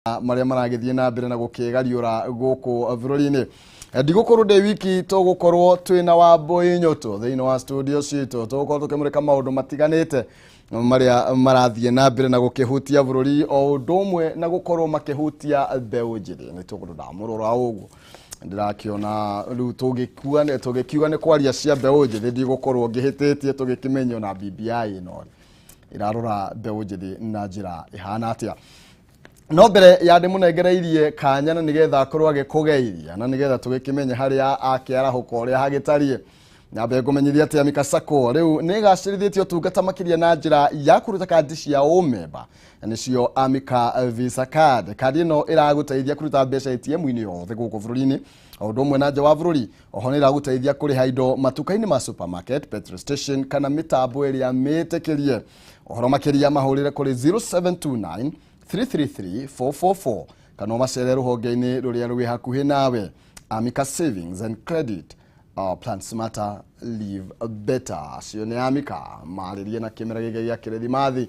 Marĩa maragĩthiĩ na mbere na gũkĩgariũra gũkũ bũrũri-inĩ. Ndigũkorwo ndĩ wiki, tũgũkorwo twĩna Wambũi Nyũtũ thĩinĩ wa studio citũ. Tũgũkorwo tũkĩmũrĩka maũndũ matiganĩte marĩa marathiĩ na mbere na gũkĩhutia bũrũri, o ũndũ ũmwe na gũkorwo makĩhutia mbeũ njĩthĩ, nĩ tondũ ndamũrora ũguo ndĩrakĩona rĩu tũngĩkua tũgĩkiuga nĩ kwaria cia mbeũ njĩthĩ, ndigũkorwo ngĩhĩtĩtie. Tũgĩkĩmenyo na BBI ĩno ĩrarora mbeũ njĩthĩ na njĩra ĩhana atĩa. No mbere ya ndĩmũnengereirie kanya na nĩgetha akorwo agĩkũgeithia na nĩgetha tũgĩkĩmenye harĩa akĩarahũka ũrĩa hagĩtariĩ, nyambe ngũmenyithia atĩ Amika Sacco rĩu nĩ ĩgacĩrithĩtie ũtungata makĩria na njĩra ya kũruta kandi cia ũmemba, nĩcio Amika Visa Card. Kandi ĩno ĩragũteithia kũruta mbeca ATM-inĩ yothe gũkũ bũrũri-inĩ, o ũndũ ũmwe na nja wa bũrũri. Oho nĩ ĩragũteithia kũrĩha indo matuka-inĩ ma supermarket, petrol station kana mĩtambo ĩrĩa mĩtĩkĩrie. Ũhoro makĩria mahũrĩre kũrĩ 0729 333 444 kana ũmacere rũhonge-inĩ rũrĩa rwĩ hakuhĩ nawe. Amika Savings and Credit, plan smarter, live better. Acio nĩ Amika marĩrie na kĩmera gĩkĩ gĩa kĩrithimathi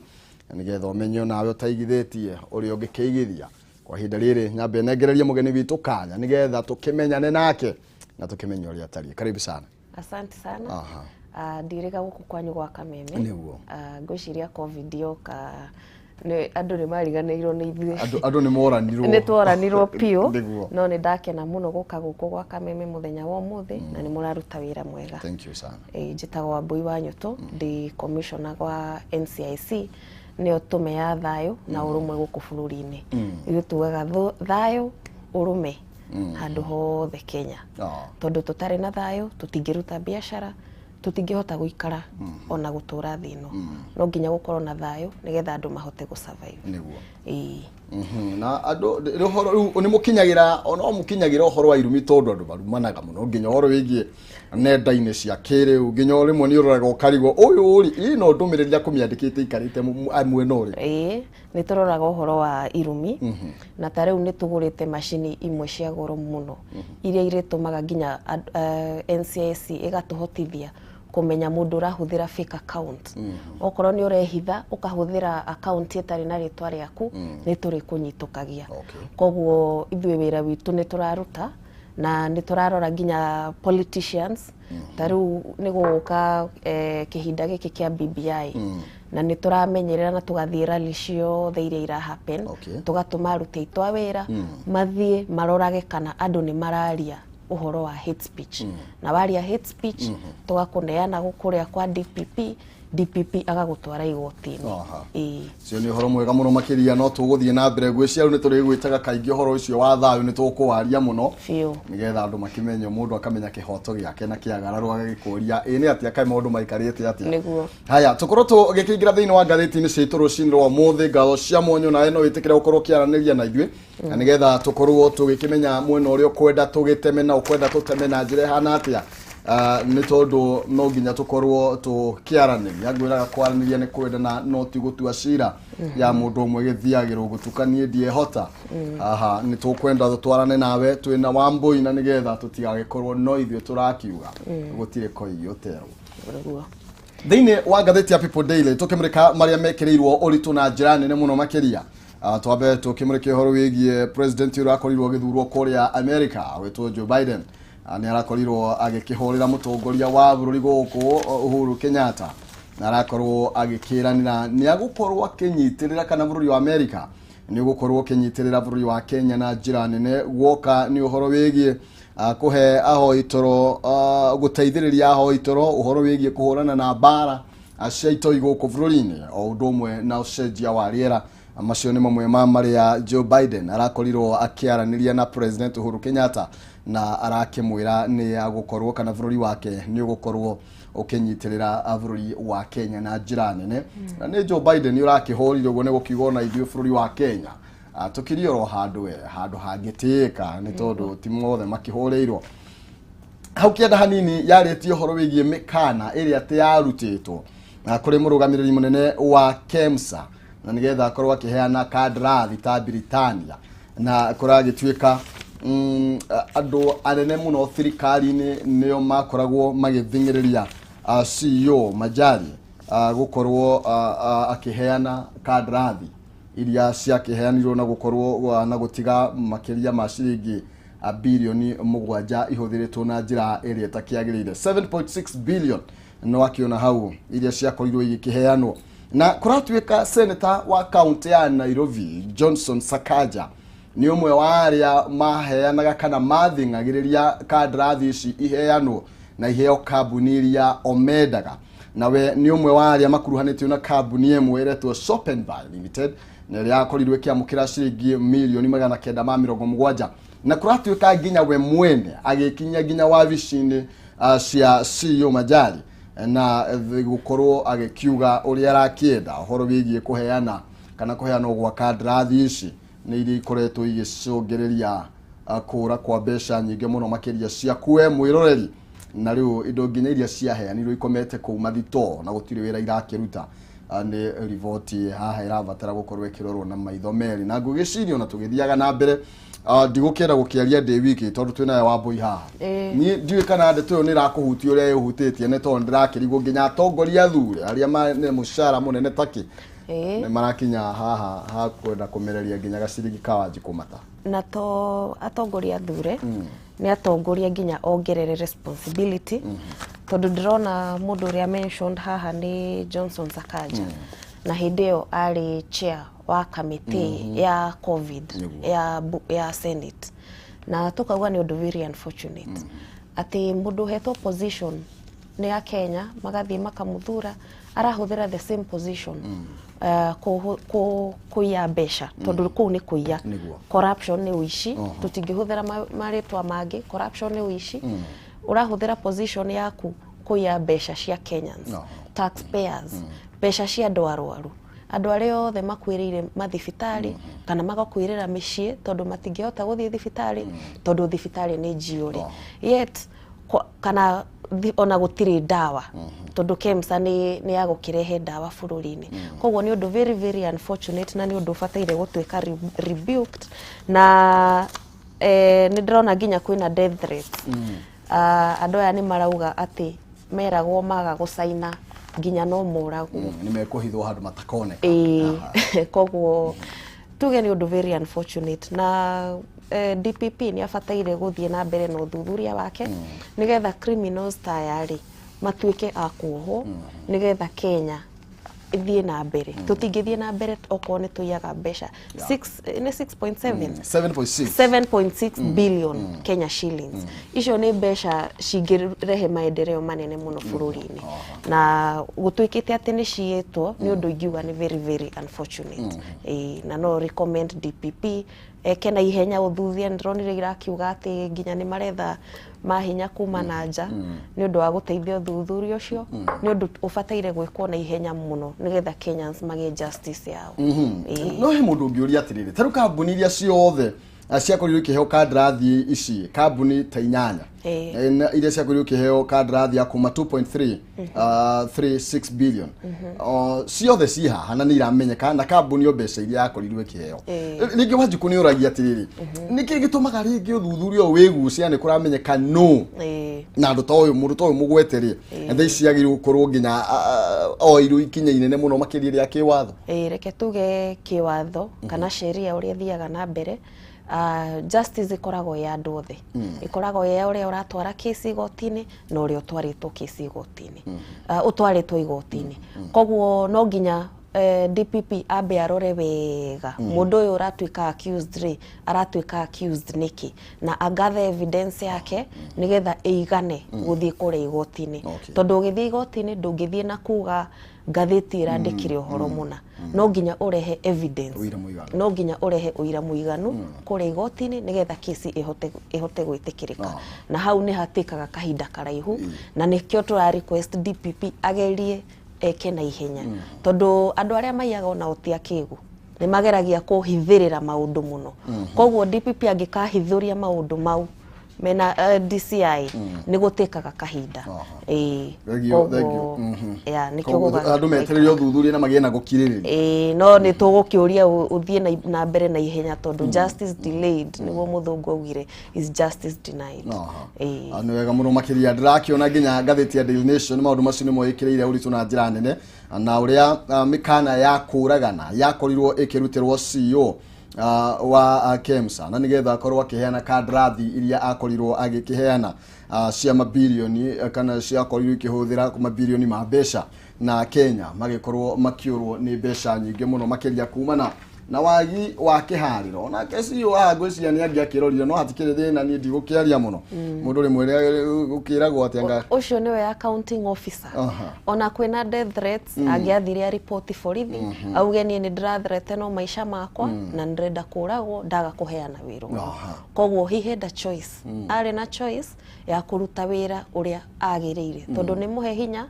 nĩgetha ũmenye onawe ũtaigithĩtie ũrĩa ũngĩkĩigithia. Kwa ihinda rĩrĩ nyambe nengererie mũgeni witũ kanya nĩgetha tũkĩmenyane nake na tũkĩmenye ũrĩa atariĩ. Karibu sana. Asante sana. Aha. Ndirĩga gũkũ kwanyu gwa Kameme. Nĩguo. Ngwĩciria COVID yoka nĩ andũ nĩ mariganĩirwo nĩ ithuĩ. Andũ nĩ moranirwo. Nĩ tworanirwo biũ. Nĩguo. No nĩ ndakena mũno gũka gũkũ gwa Kameme mũthenya wa ũmũthĩ, na nĩ mũraruta wĩra mwega. Thank you sana. Ĩ, njĩtagwo Wambui wa Nyũtũ, ndĩ commissioner gwa NCIC, nĩyo tũme ya thayũ na ũrũmwe gũkũ bũrũri-inĩ. Ithuĩ tugaga thayũ, ũrũme handũ hothe Kenya, tondũ tũtarĩ na thayũ tũtingĩruta biacara, tũtingĩhota gũikara ona gũtũra thĩ ĩno. No nginya gũkorwo na thayũ nĩgetha andũ mahote gũ survive. Nĩguo. Ĩĩ. Na andũ rĩu ũhoro rĩu nĩ mũkinyagĩra, ona mũkinyagĩra ũhoro wa irumi, tondũ andũ marumanaga mũno nginya ũhoro wĩgiĩ nenda-inĩ cia kĩrĩu, nginya o rĩmwe nĩ ũroraga ũkarigwo ũyũ rĩ ĩno ndũmĩrĩri akũmĩandĩkĩte ikarĩte mwena ũrĩkũ. Ĩĩ, nĩ tũroraga ũhoro wa irumi, na ta rĩu nĩ tũgũrĩte macini imwe cia goro mũno iria irĩtũmaga nginya NCIC ĩgatũhotithia kũmenya mũndũ ũrahũthĩra fake account. Okorwo nĩ ũrehitha ũkahũthĩra account ĩtarĩ na rĩtwa rĩaku, nĩ tũrĩkũnyitũkagia. Koguo ithuĩ wĩra witũ nĩ tũraruta na nĩ tũrarora nginya politicians. Ta rĩu nĩ gũgũka kĩhinda gĩkĩ kĩa BBI, na nĩ tũramenyerera na tũgathiĩ rally ciothe iria ira happen, tũgatũma aruti aitũ a wĩra mathiĩ marorage kana andũ nĩ mararia ũhoro wa hate speech, na waria hate speech tũgakũneana kũrĩa kwa DPP, DPP agagũtwara igoti-inĩ. Ĩĩ. Cio nĩ ũhoro mwega mũno makĩria. No tũgũthiĩ na mbere gwĩcia rĩu nĩ tũrĩgwĩtaga kaingĩ ũhoro ũcio wa thayũ, nĩ tũkũwaria mũno nĩgetha andũ makĩmenye, mũndũ akamenya kĩhoto gĩake na kĩagararwo agagĩkũria ĩ nĩ atĩa, kaĩ maũndũ maikarĩte atĩa. Nĩguo. Haya, tũkorwo tũgĩkĩingĩra thĩinĩ wa ngathĩti-inĩ citũ rũcinĩ rwa ũmũthĩ. Ngatho cia mwonyo nawe no wĩtĩkĩre gũkorwo ũkĩaranĩria na ithuĩ na nĩgetha tũkorwo tũgĩkĩmenya mwena ũrĩa ũkwenda tũgĩteme na ũkwenda tũteme na njĩra ĩhana atĩa. Nĩ tondũ no nginya tũkorwo tũkĩaranĩria. Ngwĩraga kwaranĩria nĩ kwendana, no ti gũtua cira ya mũndũ ũmwe gĩthiagĩrwo gũtuka. Niĩ ndiehota haha, nĩ tũkwenda tũtwarane nawe twĩna Wambũi na nĩgetha tũtigagĩkorwo no ithuĩ tũrakiuga, gũtirĩ koigi ũterwo. Thĩinĩ wa ngathĩti ya People Daily tũkĩmũrĩka marĩa mekĩrĩirwo ũritũ na njĩra nene mũno makĩria. Twambe tũkĩmũrĩka ũhoro wĩgiĩ president ũrĩa akorirwo agĩthurwo kũrĩa America wĩtwo Joe Biden. Nĩ arakorirwo agĩkĩhũrĩra mũtongoria wa bũrũri gũkũ Uhuru Kenyatta, na arakorwo agĩkĩranĩra nĩ agũkorwo akĩnyitĩrĩra kana bũrũri wa America nĩ ũgũkorwo ũkĩnyitĩrĩra bũrũri wa Kenya na njĩra nene guoka nĩ ũhoro wĩgiĩ kũhe ahoi toro, gũteithĩrĩria ahoi toro ũhoro wĩgiĩ kũhũrana na mbara cia itoi gũkũ bũrũri-inĩ, o ũndũ ũmwe na ũcenjia wa rĩera. Macio nĩ mamwe ma marĩa Joe Biden arakorirwo akĩaranĩria na President Uhuru Kenyatta, na arakĩmwĩra nĩ agũkorwo kana bũrũri wake nĩ ũgũkorwo ũkĩnyitĩrĩra bũrũri wa Kenya na njĩra nene. Na nĩ Joe Biden ũrakĩhũrire ũguo nĩ gũkiuga ona ithuĩ bũrũri wa Kenya tũkĩrie oro handũ we handũ hangĩtĩĩka, nĩ tondũ ti mothe makĩhũrĩirwo hau kĩanda hanini. Yarĩtie ũhoro wĩgiĩ mĩkana ĩrĩa atĩ yarutĩtwo na kũrĩ mũrũgamĩrĩri mũnene wa KEMSA na nĩgetha akorwo akĩheana kandarathi ta Britania, na kũragĩtuĩka andũ anene mũno thirikari-inĩ nĩo makoragwo magĩthing'ĩrĩria CEO Majari gũkorwo akĩheana kandarathi. Iria ciakĩheanirwo na gũkorwo na gũtiga makĩria ma ciringi bilioni 7 ihũthĩrĩtwo na njĩra ĩrĩa ĩtakĩagĩrĩire. 7.6 billion no akĩona hau iria ciakorirwo igĩkĩheanwo. Na kũratuĩka senator wa kaunti ya Nairobi Johnson Sakaja nĩ ũmwe wa arĩa maheanaga kana mathing'agĩrĩria kandarathi ici iheanwo na iheo kambuni iria omendaga. Nawe nĩ ũmwe wa arĩa makuruhanĩtio na kambuni ĩmwe ĩretwo Shop&Buy Limited, na ĩrĩa yakorirwo ĩkĩamũkĩra ciringi milioni 970. Na kũratuĩka nginya we mwene agĩkinya nginya wabici-inĩ cia CEO Majari na gũkorwo agĩkiuga ũrĩa arakĩenda ũhoro wĩgiĩ kũheana kana kũheanwo gwa kandarathi ici nĩ iria ikoretwo igĩcũngĩrĩria kũra kwa mbeca nyingĩ mũno makĩria ciaku we mwĩroreri. Na rĩu indo nginya iria ciaheanirwo ikomete kũu mathito na gũtirĩ wĩra irakĩruta. Nĩ riboti haha ĩrabatara gũkorwo ĩkĩrorwo na maitho merĩ, na ngũgĩciria ona tũgĩthiaga na mbere, ndigũkĩenda gũkĩaria ndĩ wiki tondũ twĩnawe Wambui haha. Niĩ ndiũĩ kana ndeto ĩyo nĩ ĩrakũhutia ũrĩa ĩhutĩtie, nĩ tondũ ndĩrakĩrigwo nginya atongoria athure arĩa mena mũcara mũnene takĩ nĩ marakinya haha ha kwenda kũmereria nginya gaciringi ka Wanjikũ mata. Na to atongoria athure, nĩ atongoria nginya ongerere responsibility, tondũ ndĩrona mũndũ ũrĩa mentioned haha nĩ Johnson Sakaja, na hĩndĩ ĩyo arĩ chair wa kamĩtĩ ya COVID ya Senate. Na tukauga nĩ ũndũ very unfortunate atĩ mũndũ ũhetwo position nĩ a Kenya magathiĩ makamũthura arahũthĩra the same position kũiya mbeca, tondũ kũu nĩ kũiya. Corruption nĩ ũici, tũtingĩhũthĩra marĩtwa mangĩ. Corruption nĩ ũici. Ũrahũthĩra position yaku kũiya mbeca cia Kenyans, taxpayers, mbeca cia andũ arwaru, andũ arĩa othe makuĩrĩire mathibitarĩ kana magakuĩrĩra mĩciĩ tondũ matingĩhota gũthiĩ thibitarĩ tondũ thibitarĩ nĩ njiyũre, yet kana ona gũtirĩ ndawa tondũ KEMSA nĩ ya gũkĩrehe ndawa bũrũri-inĩ. Koguo nĩ ũndũ very very unfortunate na nĩ ũndũ ũbataire gũtuĩka rebuked. Na nĩ ndĩrona nginya kwĩna death threats. Andũ aya nĩ marauga atĩ meragwo maga gũcaina nginya no moragwo. Nĩ mekũhithwo handũ matakoneka. Ĩĩ, koguo tuge nĩ ũndũ very unfortunate, na DPP nĩ abataire gũthiĩ na mbere na ũthuthuria wake nĩgetha criminals ta aya rĩ matuĩke a kuohwo nĩgetha Kenya ĩthiĩ na mbere. Tũtingĩthiĩ na mbere okorwo nĩ tũiyaga mbeca. Nĩ 6.7? 7.6. 7.6 billion Kenya shillings. Icio nĩ mbeca cingĩrehe maendeleo manene mũno bũrũri-inĩ, na gũtuĩkĩte atĩ nĩ ciĩtwo, nĩ ũndũ ingiuga nĩ very very unfortunate. Ĩĩ, na no recommend DPP eke na ihenya ũthuthuria. Ndĩronire irakiuga atĩ nginya nĩ maretha mahinya kuma na nja nĩ ũndũ wa gũteithia ũthuthuria ũcio. Nĩ ũndũ ũbataire gwĩkwo na ihenya mũno nĩgetha Kenyans magĩe justice yao. Ĩĩ. No he mũndũ ũngĩũria atĩrĩrĩ, ta rĩu kambuni iria ciothe ciakorirwo ikĩheo kandarathi ici, kambuni ta 8 na iria ciakorirwo ikĩheo kandarathi ya kuma 2.3 36 billion, ciothe ci haha na nĩ iramenyeka na kambuni o mbeca iria yakorirwo ĩkĩheo. Rĩngĩ Wanjikũ nĩ ũragia atĩrĩrĩ, nĩkĩ gĩtũmaga rĩngĩ ũthuthuria ũyũ wĩgucia nĩ kũramenyeka no na andũ ta ũyũ, mũndũ ta ũyũ mũgwete rĩ, thaa ici agĩrĩirwo gũkorwo nginya oirwo ikinya inene mũno makĩria rĩa kĩwatho? Ĩĩ, reke tuge kĩwatho kana sheria ũrĩa ĩthiaga na mbere, justice ĩkoragwo ya andũ othe, ĩkoragwo ya ũrĩa ũratwara kesi igoti-inĩ na ũrĩa ũtwarĩtwo kesi igoti-inĩ, ũtwarĩtwo igoti-inĩ. Koguo no nginya DPP ambe arore wega mũndũ ũyũ ũratuĩka accused rĩ, aratuĩka accused nĩkĩ, na agathe evidence yake nĩgetha ĩigane gũthiĩ kũrĩa igoti-inĩ. Tondũ ũgĩthiĩ igoti-inĩ ndũngĩthiĩ na kuga ngathĩti ĩrandĩkire ũhoro mũna, no nginya ũrehe evidence. Ũira mũiganu. No nginya ũrehe ũira mũiganu kũrĩa igoti-inĩ nĩgetha kesi ĩhote gwĩtĩkĩrĩka. Na hau nĩ hatĩkaga kahinda karaihu, na nĩkĩo tũra request DPP agerie eke na ihenya, tondũ andũ arĩa maiyaga onao ti akĩgu, nĩ mageragia kũhithĩrĩra maũndũ mũno. Koguo DPP angĩkahithũria maũndũ mau Mena DCI nĩ gũtĩkaga kahinda. Ĩĩ. Thank you, thank you. Koguo, yeah, nĩkĩo Koguo andũ metereire ũthuthuria na magĩe na gũkirĩrĩria. Ĩĩ, no nĩ tũgũkĩũria ũthiĩ na mbere na ihenya, tondũ justice delayed, nĩguo mũthũngũ augire, is justice denied. Ĩĩ. Ah, nĩ wega mũno makĩria. Ndĩrakĩona nginya ngathĩti ya Daily Nation maũndũ macio nĩmo ĩkĩrĩire ũritũ na njĩra nene, na ũrĩa mĩkana ya kũragana yakorirwo ĩkĩrutĩrwo CEO wa KEMSA, na nĩgetha akorwo akĩheana kandarathi iria akorirwo agĩkĩheana cia mabirioni, kana ciakorirwo ikĩhũthĩra mabirioni ma mbeca, na Kenya magĩkorwo makĩũrwo nĩ mbeca nyingĩ mũno makĩria kumana na wagi wa kĩharĩro. Onake CEO haha ngwĩciria nĩ angĩakĩrorire, no hatikĩrĩ thĩna, niĩ ndigũkĩaria mũno. Mũndũ rĩmwe gũkĩragwo atĩ anga Ũcio nĩwe accounting officer. Ona kwĩna death threats, angĩathire ariboti borithi, auge, "Niĩ nĩ ndĩrathreatenwo maica makwa na nĩndĩrenda kũragwo ndaga kũheana wĩra ũyũ." Koguo he had a choice, arĩ na choice ya kũruta wĩra ũrĩa agĩrĩire, tondũ nĩ mũhe hinya,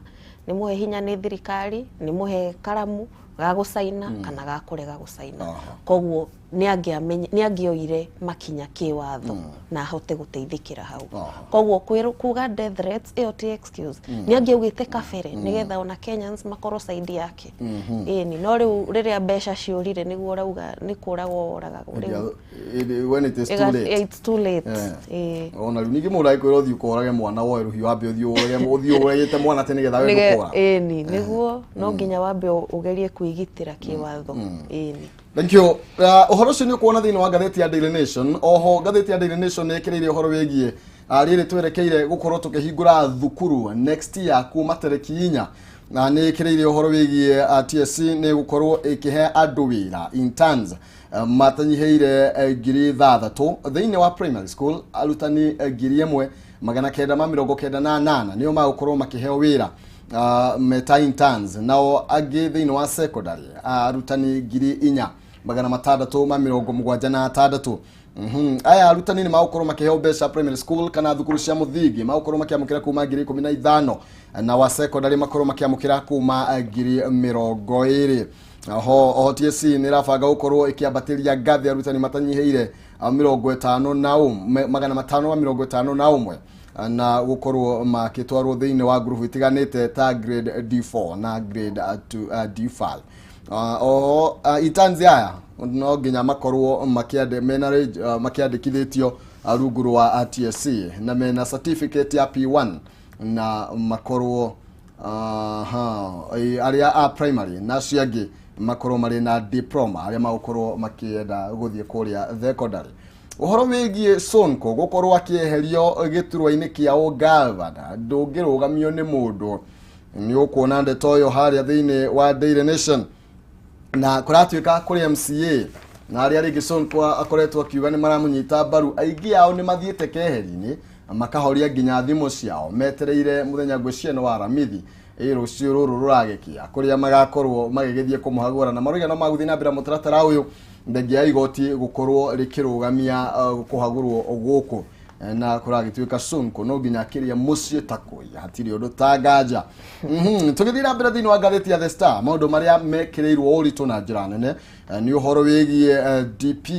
nĩ mũhe hinya nĩ thirikari, nĩ mũhe karamu ga gũcaina kana ga kũrega gũcaina. Koguo nĩ angĩoire makinya kĩwatho na ahote gũteithĩkĩra hau. Koguo kuga death threats ĩyo ti excuse. Nĩ angĩaugĩte kabere nĩgetha ona Kenyans makorwo side yake. Ĩni, no rĩu rĩrĩa mbeca ciũrire nĩguo ũrauga nĩ kũragwo oragagwo rĩu. When it is too late. It's too late. Ĩĩ. Ona rĩu ningĩ mũndũ agĩkwĩra ũthiĩ ũkorage mwana, woe rũhiũ wambe ũthiĩ ũrage, ũthiĩ ũragĩte mwana atĩ nĩgetha we ndũkora. Ĩni, nĩguo no nginya wambe ũgerie kwĩgitĩra kĩwatho. Ĩni. Thank you. Ũhoro ũcio nĩ ũkuona thĩinĩ wa ngathĩti ya Daily Nation. Oho ngathĩti ya Daily Nation nĩ ĩkĩrĩire ũhoro wĩgiĩ rĩrĩ twerekeire gũkorwo tũkĩhingũra thukuru next year kuma tarĩki 4, na nĩ ĩkĩrĩire ũhoro wĩgiĩ TSC nĩ gũkorwo ĩkĩhe andũ wĩra, interns, matanyihĩire 6,000 thĩinĩ wa primary school. Arutani 1,998 nĩo magũkorwo makĩheo wĩra meta interns, nao angĩ thĩinĩ wa secondary arutani 4,676. Aya arutani nĩ magũkorwo makĩheo mbeca primary school kana thukuru cia mũthingi, magũkorwo makĩamũkĩra kuma 15,000, na wa secondary makorwo makĩamũkĩra kuma 20,000. Oho TSC nĩ ĩrabanga gũkorwo ĩkĩambatĩria ngathĩ arutani matanyihĩire 551 na gũkorwo makĩtwarwo thĩinĩ wa ngurubu itiganĩte ta grade D4 na grade 2, D5. Oho interns aya no nginya makorwo mena makĩandĩkithĩtio rungu rwa TSC na mena certificate ya P1, na makorwo arĩa a primary na acio angĩ makorwo marĩ na diploma, arĩa magũkorwo makĩenda gũthiĩ kũrĩa secondary. Ũhoro wĩgiĩ Sonko gũkorwo akĩeherio gĩturwa-inĩ kĩa ũgavana ndũngĩrũgamio nĩ mũndũ, nĩ ũkuona ndeto ĩyo harĩa thĩinĩ wa Daily Nation. Na kũratuĩka kũrĩ MCA na arĩa rĩngĩ Sonko akoretwo akiuga nĩ maramũnyita mbaru, aingĩ ao nĩ mathiĩte keheri-inĩ, makahoria nginya thimũ ciao, metereire mũthenya ngwĩciria nĩ wa Aramithi, ĩ rũciũ rũrũ rũragĩkia, kũrĩa magakorwo magĩgĩthiĩ kũmũhagũra, na marauga no magũthiĩ na mbere mũtaratara ũyũ thengia ya igoti gũkorwo rĩkĩrũgamia kũhagũrwo gũkũ. Na kũragĩtuĩka Sonko no nginya akĩrĩa mũciĩ ta kũiya, hatirĩ ũndũ ta nganja. Tũgĩthiĩ na mbere thĩinĩ wa ngathĩti ya The Star, maũndũ marĩa mekĩrĩirwo ũritũ na njĩra nene nĩ ũhoro wĩgiĩ DP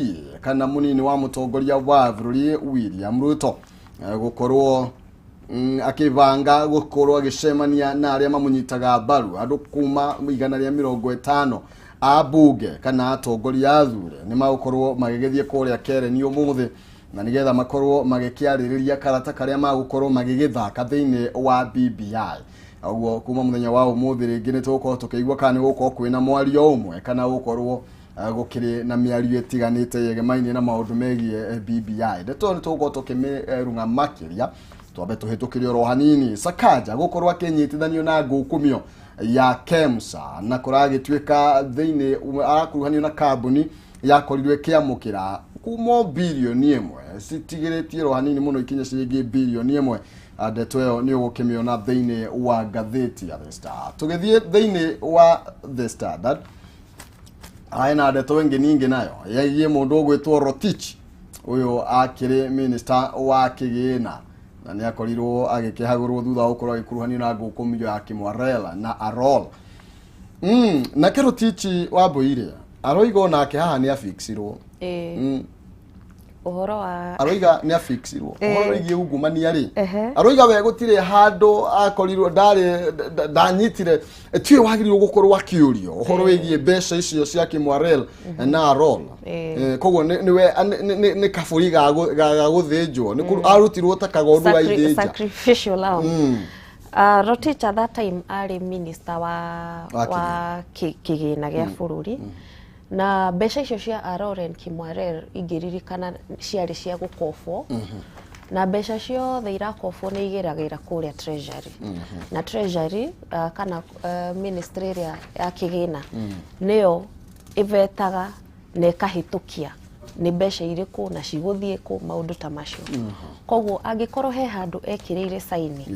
kana mũnini wa mũtongoria wa bũrũri William Ruto gũkorwo akĩbanga gũkorwo agĩcemania na arĩa mamũnyitaga mbaru, andũ kuma 150 a mbunge kana atongoria athure nĩ magũkorwo magĩgĩthiĩ kũrĩa Kereni ũmũthĩ, na nĩgetha makorwo magĩkĩarĩrĩria karata karĩa magũkorwo magĩgĩthaka thĩinĩ wa BBI. Ũguo kuma mũthenya wa ũmũthĩ rĩngĩ nĩ tũgũkorwo tũkĩigua kana nĩ gũgũkorwo kwĩna mwario ũmwe kana gũkorwo gũkĩrĩ na mĩario ĩtiganĩte yegemainie na maũndũ megiĩ BBI. Ndeto ĩyo nĩ tũgũkorwo tũkĩmĩrung'a makĩria, twambe tũhĩtũkĩre oro hanini Sakaja gũkorwo akĩnyitithanio na ngukumio ya KEMSA, na kũragĩtuĩka thĩinĩ arakuruhanio na kambuni yakorirwo ĩkĩamũkĩra kuma 1 birioni citigĩrĩtie ro hanini mũno ikinye ciringi 1 birioni. Ndeto ĩyo nĩ ũgũkĩmĩona thĩinĩ wa ngathĩti ya The Star. Tũgĩthiĩ thĩinĩ wa The Standard, hena ndeto ĩngĩ ningĩ nayo yegiĩ mũndũ ũgwĩtwo Rotich. Ũyũ akĩrĩ minister wa kĩgĩna na nĩ akorirwo agĩkĩhagũrwo thutha wa gũkorwo agĩkuruhanio na ngũkũmio ya Kimwarela na Arol. Nake Rotich wa Mboire aroiga onake haha nĩ afixirwo. Ũhoro wa Aroiga nĩ afixirwo ũhoro wĩgiĩ ungumania rĩ, aroiga we gũtirĩ handũ akorirwo ndarĩ ndanyitire tiwe wagĩrĩirwo gũkorwo akĩũrio ũhoro wĩgiĩ mbeca icio cia Kimwarer na Arol. Koguo nĩwe nĩ kabũri ga gũthĩnjwo, arutirwo ta kagondu aithĩnja. Sacrificial lamb. Rotich at that time arĩ minister wa wa kĩgĩna gĩa bũrũri, na mbeca icio cia Aror and Kimwarer ingĩririkana ciarĩ cia gũkobwo, na mbeca ciothe irakobwo nĩ igeragĩra kũrĩa treasury, na treasury kana ministry ĩrĩa ya kĩgĩna nĩyo ĩvetaga na ĩkahĩtũkia nĩ mbeca irĩkũ na cigũthiĩ kũ, maũndũ ta macio. Koguo angĩkorwo he handũ ekĩrĩire saini,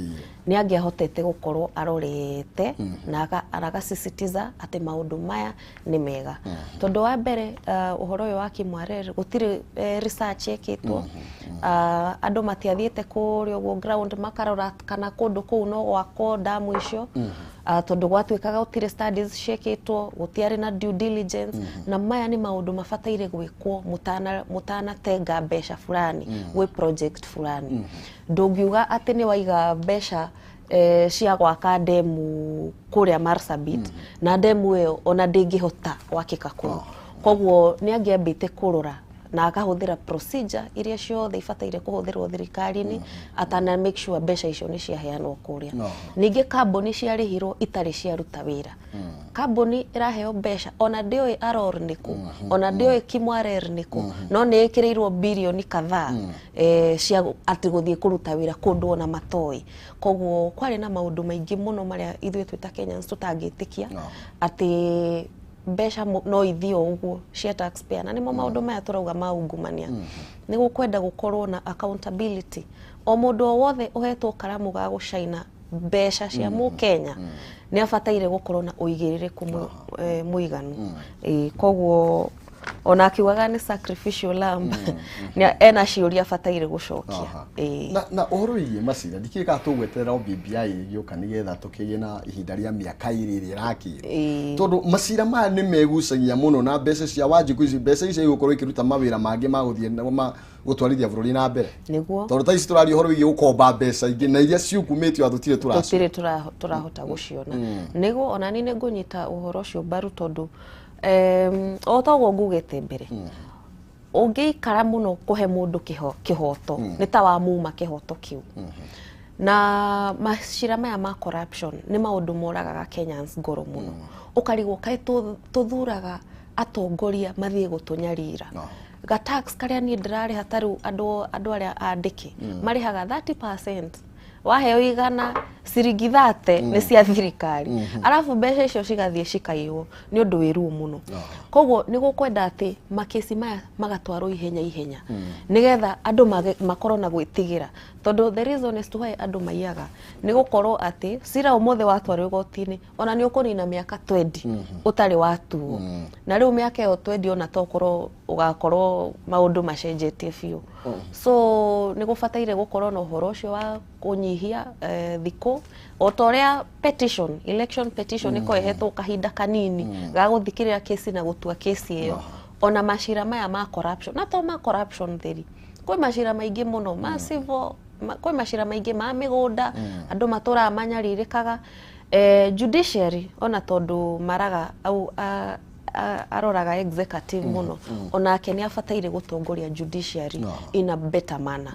nĩ angĩahotete gũkorwo arorete na agasisitiza atĩ maũndũ maya nĩ mega, tondũ wa mbere, ũhoro ũyũ wa Kimwarer gũtirĩ research ĩkĩtwo. Andũ matiathiĩte kũrĩa ũguo ground makarora kana kũndũ kũu no gwakwo ndamu icio, tondũ gwatuĩkaga gũtirĩ studies ciĩkĩtwo, gũtiarĩ na due diligence, na maya nĩ maũndũ mabataire gwĩkwo mũtanatenga mbeca fulani gwĩ project fulani. Ndũngiuga atĩ nĩ waiga mbeca cia gwaka ndemu kũrĩa Marsabit na ndemu ĩyo ona ndĩngĩhota gwakĩka kũu. Koguo nĩ angĩambĩte kũrora na akahũthĩra procedure iria ciothe ibataire kũhũthĩrwo thirikari-inĩ atana make sure mbeca icio nĩ ciaheanwo kũrĩa. Ningĩ kambuni ciarĩhirwo itarĩ ciaruta wĩra. Kambuni ĩraheo mbeca ona ndĩũĩ Aror nĩkũ, ona ndĩũĩ Kimwarer nĩkũ, no nĩ ĩkĩrĩirwo birioni kadhaa cia atĩ gũthiĩ kũruta wĩra kũndũ ona matoĩ. Koguo kwarĩ na maũndũ maingĩ mũno marĩa ithuĩ twĩ ta Kenyans tũtangĩtĩkia atĩ mbeca no ithiĩ o ũguo cia taxpayer, na nĩmo maũndũ maya tũrauga ma ungumania. Nĩ gũkwenda gũkorwo na accountability, o mũndũ o wothe ũhetwo karamu ga gũcaina mbeca cia mũkenya nĩ abataire gũkorwo na ũigĩrĩrĩku mũiganu. Koguo ona akiugaga nĩ sacrificial lamb, ena ciũria abataire gũcokia. Na ũhoro wĩgiĩ macira, ndikĩrĩ kana tũgweterera o BBI ĩgĩũka nĩgetha tũkĩgĩe na ihinda rĩa mĩaka 2 ĩrĩa ĩrakĩrwo, tondũ macira maya nĩ megucagia mũno na mbeca cia Wanjikũ ici, mbeca ici igũkorwo ikĩruta mawĩra mangĩ ma gũthiĩ ma gũtwarithia bũrũri na mbere? Nĩguo. Tondũ ta ici tũraria ũhoro wĩgiĩ gũkomba mbeca ingĩ na iria ciukumĩtio tũtirĩ tũraciona. Tũtirĩ tũrahota gũciona. Nĩguo ona niĩ nĩ ngũnyita ũhoro ũcio mbaru, tondũ o toguo ngugĩte mbere, ũngĩikara mũno kũhe mũndũ kĩhoto nĩ ta wamuma kĩhoto kĩu. Na macira maya ma corruption nĩ maũndũ moragaga Kenyans ngoro mũno. Ũkarigwo kaĩ tũthuraga atongoria mathiĩ gũtũnyarira. Ga tax karĩa niĩ ndĩrarĩha, ta rĩu andũ arĩa andĩke marĩhaga 30%, waheo 100, ciringi 30 nĩ cia thirikari, arabu mbeca icio cigathiĩ cikaiywo. Nĩ ũndũ wĩ ruo mũno. Koguo nĩ gũkwenda atĩ makĩci maya magatwarwo ihenya ihenya nĩgetha andũ makorwo na gwĩtigĩra, tondũ the reason is to why andũ maiyaga nĩ gũkorwo atĩ cira ũmũthĩ watwarwo igoti-inĩ ona nĩ ũkũnina mĩaka 20 ũtarĩ watuo, na rĩu mĩaka ĩyo 20 ona tokorwo ũgakorwo maũndũ macenjetie biũ. So nĩ gũbataire gũkorwo na ũhoro ũcio wa kũnyihia thikũ, o ta ũrĩa petition, election petition ĩkoragwo ĩhetwo kahinda kanini ga gũthikĩrĩria kesi na gũtua kesi ĩyo. Ona macira maya ma corruption, na to ma corruption theri, kwĩ macira maingĩ mũno ma civil, kwĩ macira maingĩ ma mĩgũnda, andũ matũraga manyarirĩkaga. Judiciary ona tondũ maraga au aroraga executive mũno, onake nĩ abataire gũtongoria judiciary in a better manner.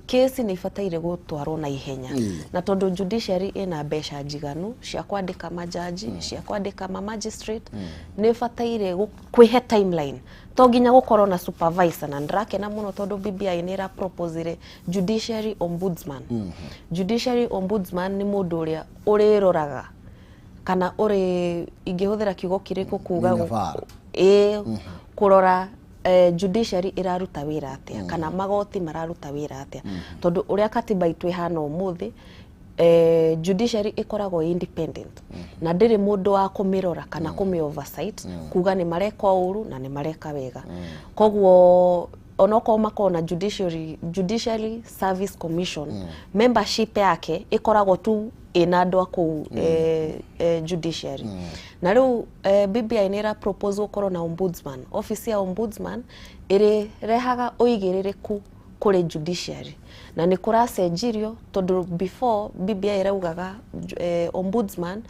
Kesi nĩ ibataire gũtwarwo na ihenya, na tondũ judiciary ĩna mbeca njiganu cia kwandĩka majaji, cia kwandĩka ma magistrate, nĩ ĩbataire kwĩhe timeline, to nginya gũkorwo na supervisor. Na ndĩrakena mũno tondũ BBI nĩ ĩra proposire judiciary ombudsman. Judiciary ombudsman nĩ mũndũ ũrĩa ũrĩroraga kana ũrĩ, ingĩhũthĩra kiugo kĩrĩkũ kuga? Nĩ nyabara. Ĩĩ, kũrora judiciary ĩraruta wĩra atĩa kana magoti mararuta wĩra atĩa, tondũ ũrĩa katiba itũ ĩhana ũmũthĩ, judiciary ĩkoragwo ĩ independent na ndĩrĩ mũndũ wa kũmĩrora kana kũmĩ oversight kuga nĩ mareka ũru na nĩ mareka wega. Koguo onokorwo makorwo na judiciary Service Commission, membership yake ĩkoragwo tu Ĩna andũ a kũu judiciary. Na rĩu BBI nĩ ĩra propose gũkorwo na ombudsman, office ya ombudsman ĩrĩrehaga ũigĩrĩrĩku kũrĩ judiciary. Na nĩ kũracenjirio tondũ before BBI ĩraugaga ombudsman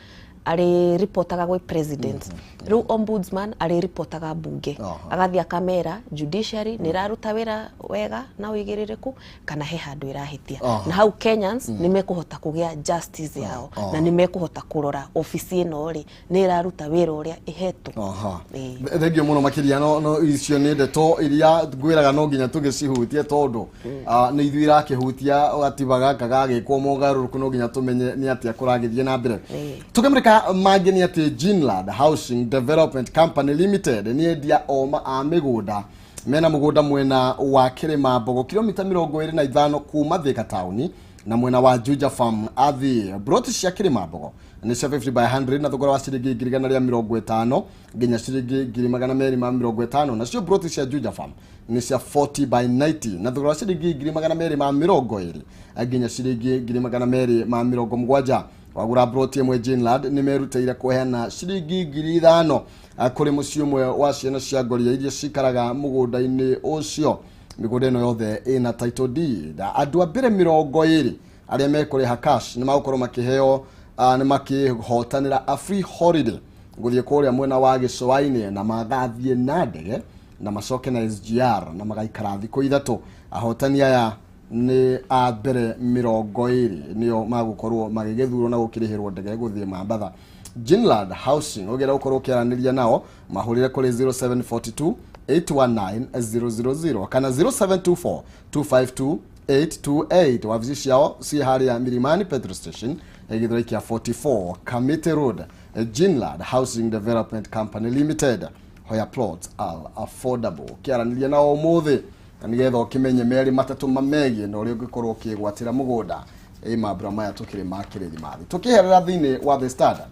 arĩripotaga gwĩ president. Rĩu ombudsman arĩripotaga mbunge, agathiĩ akamera judiciary nĩ ĩraruta wĩra wega na ũigĩrĩrĩku kana he handũ ĩrahĩtia. Na hau Kenyans nĩ mekũhota kũgĩa justice yao na nĩ mekũhota kũrora obici ĩno rĩ nĩ ĩraruta wĩra ũrĩa ĩhetwo. Ĩĩ. Thengio mũno makĩria. No icio nĩ ndeto iria ngwĩraga no nginya tũgĩcihutie tondũ nĩ ithuĩ irakĩhutia. Gatiba gaka gagĩkwo mogarũrũku no nginya tũmenye nĩ atĩa kũragĩthiĩ na mbere. Tũkĩmũrĩka mangĩ nĩ atĩ Ginland Housing Development Company Limited nĩ endia oma a mĩgũnda mena mũgũnda mwena wa Kĩrĩma Mbogo, kilomita 25 kuma Thika taũni na mwena wa Juja Farm athi. Broti cia Kĩrĩma Mbogo nĩ cia 50 by 100 na thogora wa ciringi 150,000 nginya ciringi 250,000. Nacio broti cia Juja Farm nĩ cia 40 by 90 na thogora wa ciringi 220,000 nginya ciringi 270,000. Wagũra broti ĩmwe, Ginland nĩ merutĩire kũheana ciringi 5,000 kũrĩ mũciĩ ũmwe wa ciana cia ngoria iria cikaraga mũgũnda-inĩ ũcio. Mĩgũnda ĩno yothe ĩna title deed. Andũ a mbere 20 arĩa mekũrĩha cash nĩ magũkorwo makĩheo nĩ makĩhotanĩra a free holiday gũthiĩ kũrĩa mwena wa gĩcũa-inĩ, na magathiĩ na ndege na macoke na SGR na magaikara thikũ 3. Ahotani aya nĩ a mbere 20 nĩo magũkorwo magĩgĩthurwo na gũkĩrĩhĩrwo ndege gũthiĩ Mambatha. Ginland Housing, ũngĩenda gũkorwo ũkĩaranĩria nao, mahũrĩre kũrĩ 0742 819 000 kana 0724 252 828. Wabici ciao ciĩ harĩa Milimani petrol station, Gĩthũrai kĩa 44, Kamiti Road. Ginland Housing Development Company Limited, where plots are affordable. Kĩaranĩria nao ũmũthĩ na nĩgetha ũkĩmenye merĩ matatũ mamegiĩ na ũrĩa ũngĩkorwo ũkĩgwatĩra mũgũnda ĩ mambura maya tũkĩrĩ ma kĩrĩthimathi. Tũkĩherera thĩinĩ wa The Standard,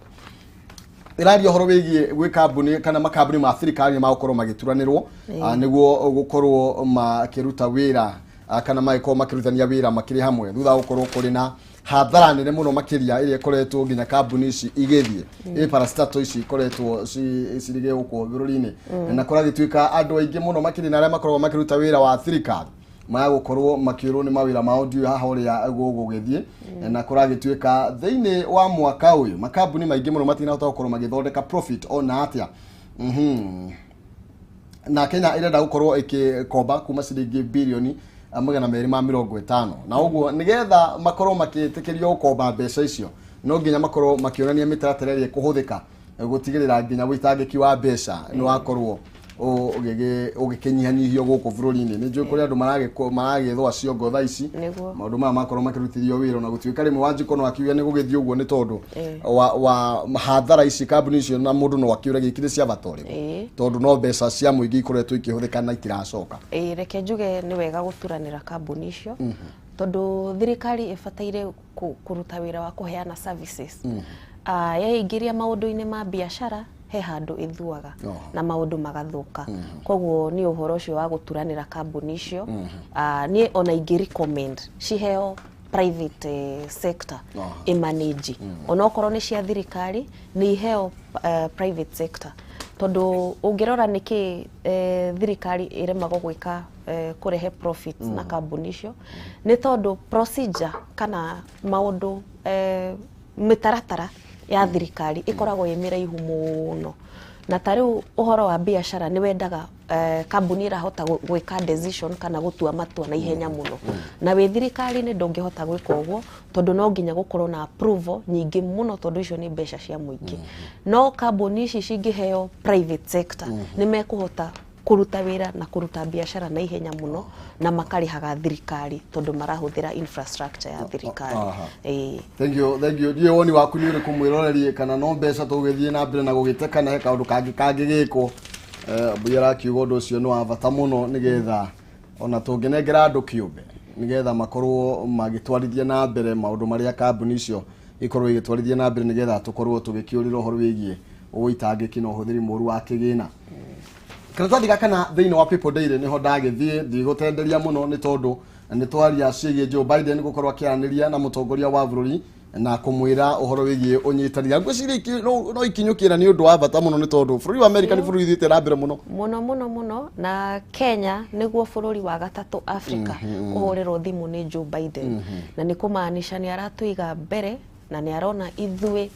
ĩraria ũhoro wĩgiĩ gwĩ kambuni kana makambuni ma thirikari nĩ magũkorwo magĩturanĩrwo nĩguo gũkorwo makĩruta wĩra kana magĩkorwo makĩrutithania wĩra makĩrĩ hamwe thutha wa gũkorwo kũrĩ na hathara nene mũno makĩria ĩrĩa ĩkoretwo nginya kambuni ici igĩthiĩ ĩ parastatal ici ikoretwo cirĩ gũkũ bũrũri-inĩ, na kũragĩtuĩka andũ aingĩ mũno makĩria na arĩa makoragwo makĩruta wĩra wa thirikari magũkorwo makĩũrwo nĩ mawĩra mao. Ndiũĩ haha ũrĩa gũgũgĩthiĩ, na kũragĩtuĩka thĩinĩ wa mwaka ũyũ makambuni maingĩ mũno matinahota gũkorwo magĩthondeka profit ona atĩa. Na Kenya ĩrenda gũkorwo ĩkĩkomba kuma ciringi birioni 250, na ũguo nĩgetha makorwo makĩtĩkĩrio gũkomba mbeca icio no nginya makorwo makĩonania mĩtaratara ĩrĩa ĩkũhũthĩka gũtigĩrĩra nginya wĩitangĩki wa mbeca nĩ wakorwo ũgĩkĩnyihanyihio gũkũ bũrũri-inĩ. Nĩ njũĩ kũrĩ andũ maragĩthũa ciongo thaa ici maũndũ maya makorwo makĩrutithio wĩra, na gũtuĩka rĩmwe Wanjikũ no akiuge nĩ gũgĩthiĩ ũguo nĩ tondũ wa hathara ici kambuni icio, na mũndũ no akiũre gĩkĩ nĩ cia bata ũrĩkũ tondũ no mbeca cia mũingĩ ikoretwo ikĩhũthĩka na itiracoka. Ĩĩ, reke njuge nĩ wega gũturanĩra kambuni icio tondũ thirikari ĩbataire kũruta wĩra wa kũheana services. Yeingĩria maũndũ-inĩ ma biacara he handũ ĩthuaga na maũndũ magathũka. Koguo nĩ ũhoro ũcio wa gũturanĩra kambuni icio, niĩ ona ingĩ recommend ciheo private sector ĩmanage. Onokorwo nĩ cia thirikari, nĩ iheo private sector, tondũ ũngĩrora nĩkĩ thirikari ĩremagwo gwĩka kũrehe profits na kambuni icio nĩ tondũ procedure kana maũndũ mĩtaratara ya thirikari ĩkoragwo ĩ mĩraihu mũno. Na ta rĩu ũhoro wa biacara nĩ wendaga kambuni ĩrahota gwĩka decision kana gũtua matua na ihenya mũno, na wĩ thirikari-inĩ ndũngĩhota gwĩka ũguo tondũ no nginya gũkorwo na approval nyingĩ mũno tondũ icio nĩ mbeca cia mũingĩ. No kambuni ici cingĩheo private sector nĩ mekũhota kũruta wĩra na kũruta biacara na ihenya mũno na makarĩhaga thirikari tondũ marahũthĩra infrastructure ya thirikari. Ĩĩ. Thank you, thank you. Ndiũĩ woni waku nĩ ũrĩkũ mwĩroreri, kana no mbeca tũgĩthiĩ na mbere na gũgĩte kana he kaũndũ kangĩ kangĩgĩkwo. Mbui arakiuga ũndũ ũcio nĩ wa bata mũno nĩgetha ona tũngĩnengera andũ kĩũmbe nĩgetha makorwo magĩtwarithia na mbere maũndũ marĩa kambuni icio ikorwo igĩtwarithia na mbere nĩgetha tũkorwo tũgĩkĩũrĩra ũhoro wĩgiĩ ũitangĩki na ũhũthĩri mũru wa kĩgĩna. Karatathi gaka na thĩinĩ wa People Daily nĩho ndagĩthiĩ, ndigũtenderia mũno nĩ tondũ nĩ twaria ciĩgiĩ Joe Biden gũkorwo akĩaranĩria na mũtongoria wa bũrũri. Na kũmwĩra ũhoro wĩgiĩ ũnyitanĩri, ngwĩciria no ikinyũkĩra nĩ ũndũ wa bata mũno, nĩ tondũ bũrũri wa America nĩ bũrũri ũthiĩte na mbere mũno. Mũno mũno mũno, na Kenya nĩguo bũrũri wa gatatũ Africa kũhũrĩrwo thimũ nĩ Joe Biden, na nĩ kũmaanisha nĩ aratũiga mbere na nĩ arona ithuĩ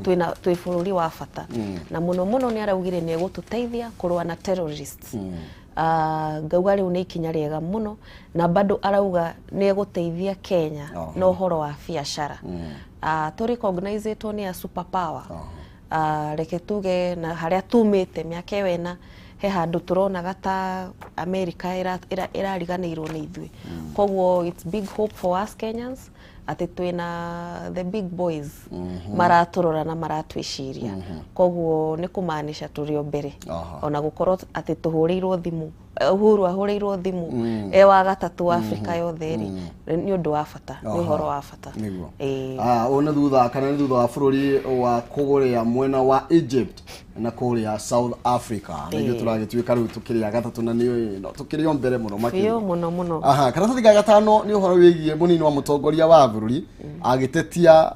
twĩna twĩ bũrũri wa bata, na mũno mũno nĩ araugire nĩ egũtũteithia kũrũa na terrorists. Ngauga rĩu nĩ ikinya rĩega mũno, na bado arauga nĩ egũteithia Kenya na ũhoro wa biacara. Tũ recognize-ĩtwo nĩ a super power. Reke tuge na harĩa tumĩte mĩaka ĩyo ĩna, he handũ tũronaga ta America ĩrariganĩirwo nĩ ithuĩ. Koguo it's big hope for us Kenyans atĩ twĩna the big boys maratũrora na maratwĩciria. Koguo nĩ kũmaanisha tũrĩ o mbere, ona gũkorwo atĩ tũhũrĩirwo thimũ, Uhuru ahũrĩirwo thimũ e wa gatatũ Afrika yothe rĩ, nĩ ũndũ wa bata, nĩ ũhoro wa bata. Nĩguo. Ĩĩ. Ũyũ nĩ thutha kana nĩ thutha wa bũrũri wa kũgũrĩa mwena wa Egypt na kũrĩa South Africa, na ithuĩ tũragĩtuĩka rĩu tũkĩrĩ a gatatũ, na nĩ no tũkĩrĩ o mbere mũno makĩria. Biũ, mũno mũno. Aha, karatathi ga gatano nĩ ũhoro wĩgiĩ mũnini wa mũtongoria wa bũrũri agĩtetia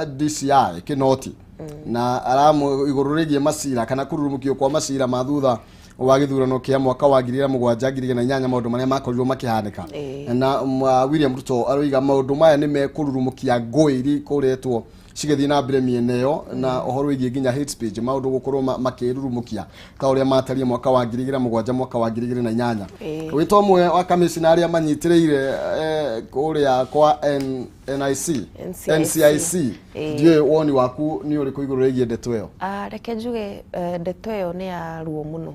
DCI Kinoti na aramu igũrũ rĩgiĩ macira kana kũrurumũkio kwa macira ma thutha wa gĩthurano kĩa mwaka wa 2007, 2008, maũndũ marĩa makorirwo makĩhanĩka. Na William Ruto aroiga maũndũ maya nĩ mekũrurumũkia ngũĩ iria ikoretwo cigĩthiĩ na mbere mĩena ĩyo, na ũhoro wĩgiĩ nginya hate speech, maũndũ gũkorwo makĩrurumũkia ta ũrĩa matariĩ mwaka wa 2007, mwaka wa 2008. Wĩtwa ũmwe wa kamĩcina arĩa manyitĩrĩire kũrĩa kwa NIC. NCIC. NCIC. Ndiũĩ woni waku nĩ ũrĩkũ igũrũ rĩgiĩ ndeto ĩyo? Reke njuge ndeto ĩyo nĩ ya ruo mũno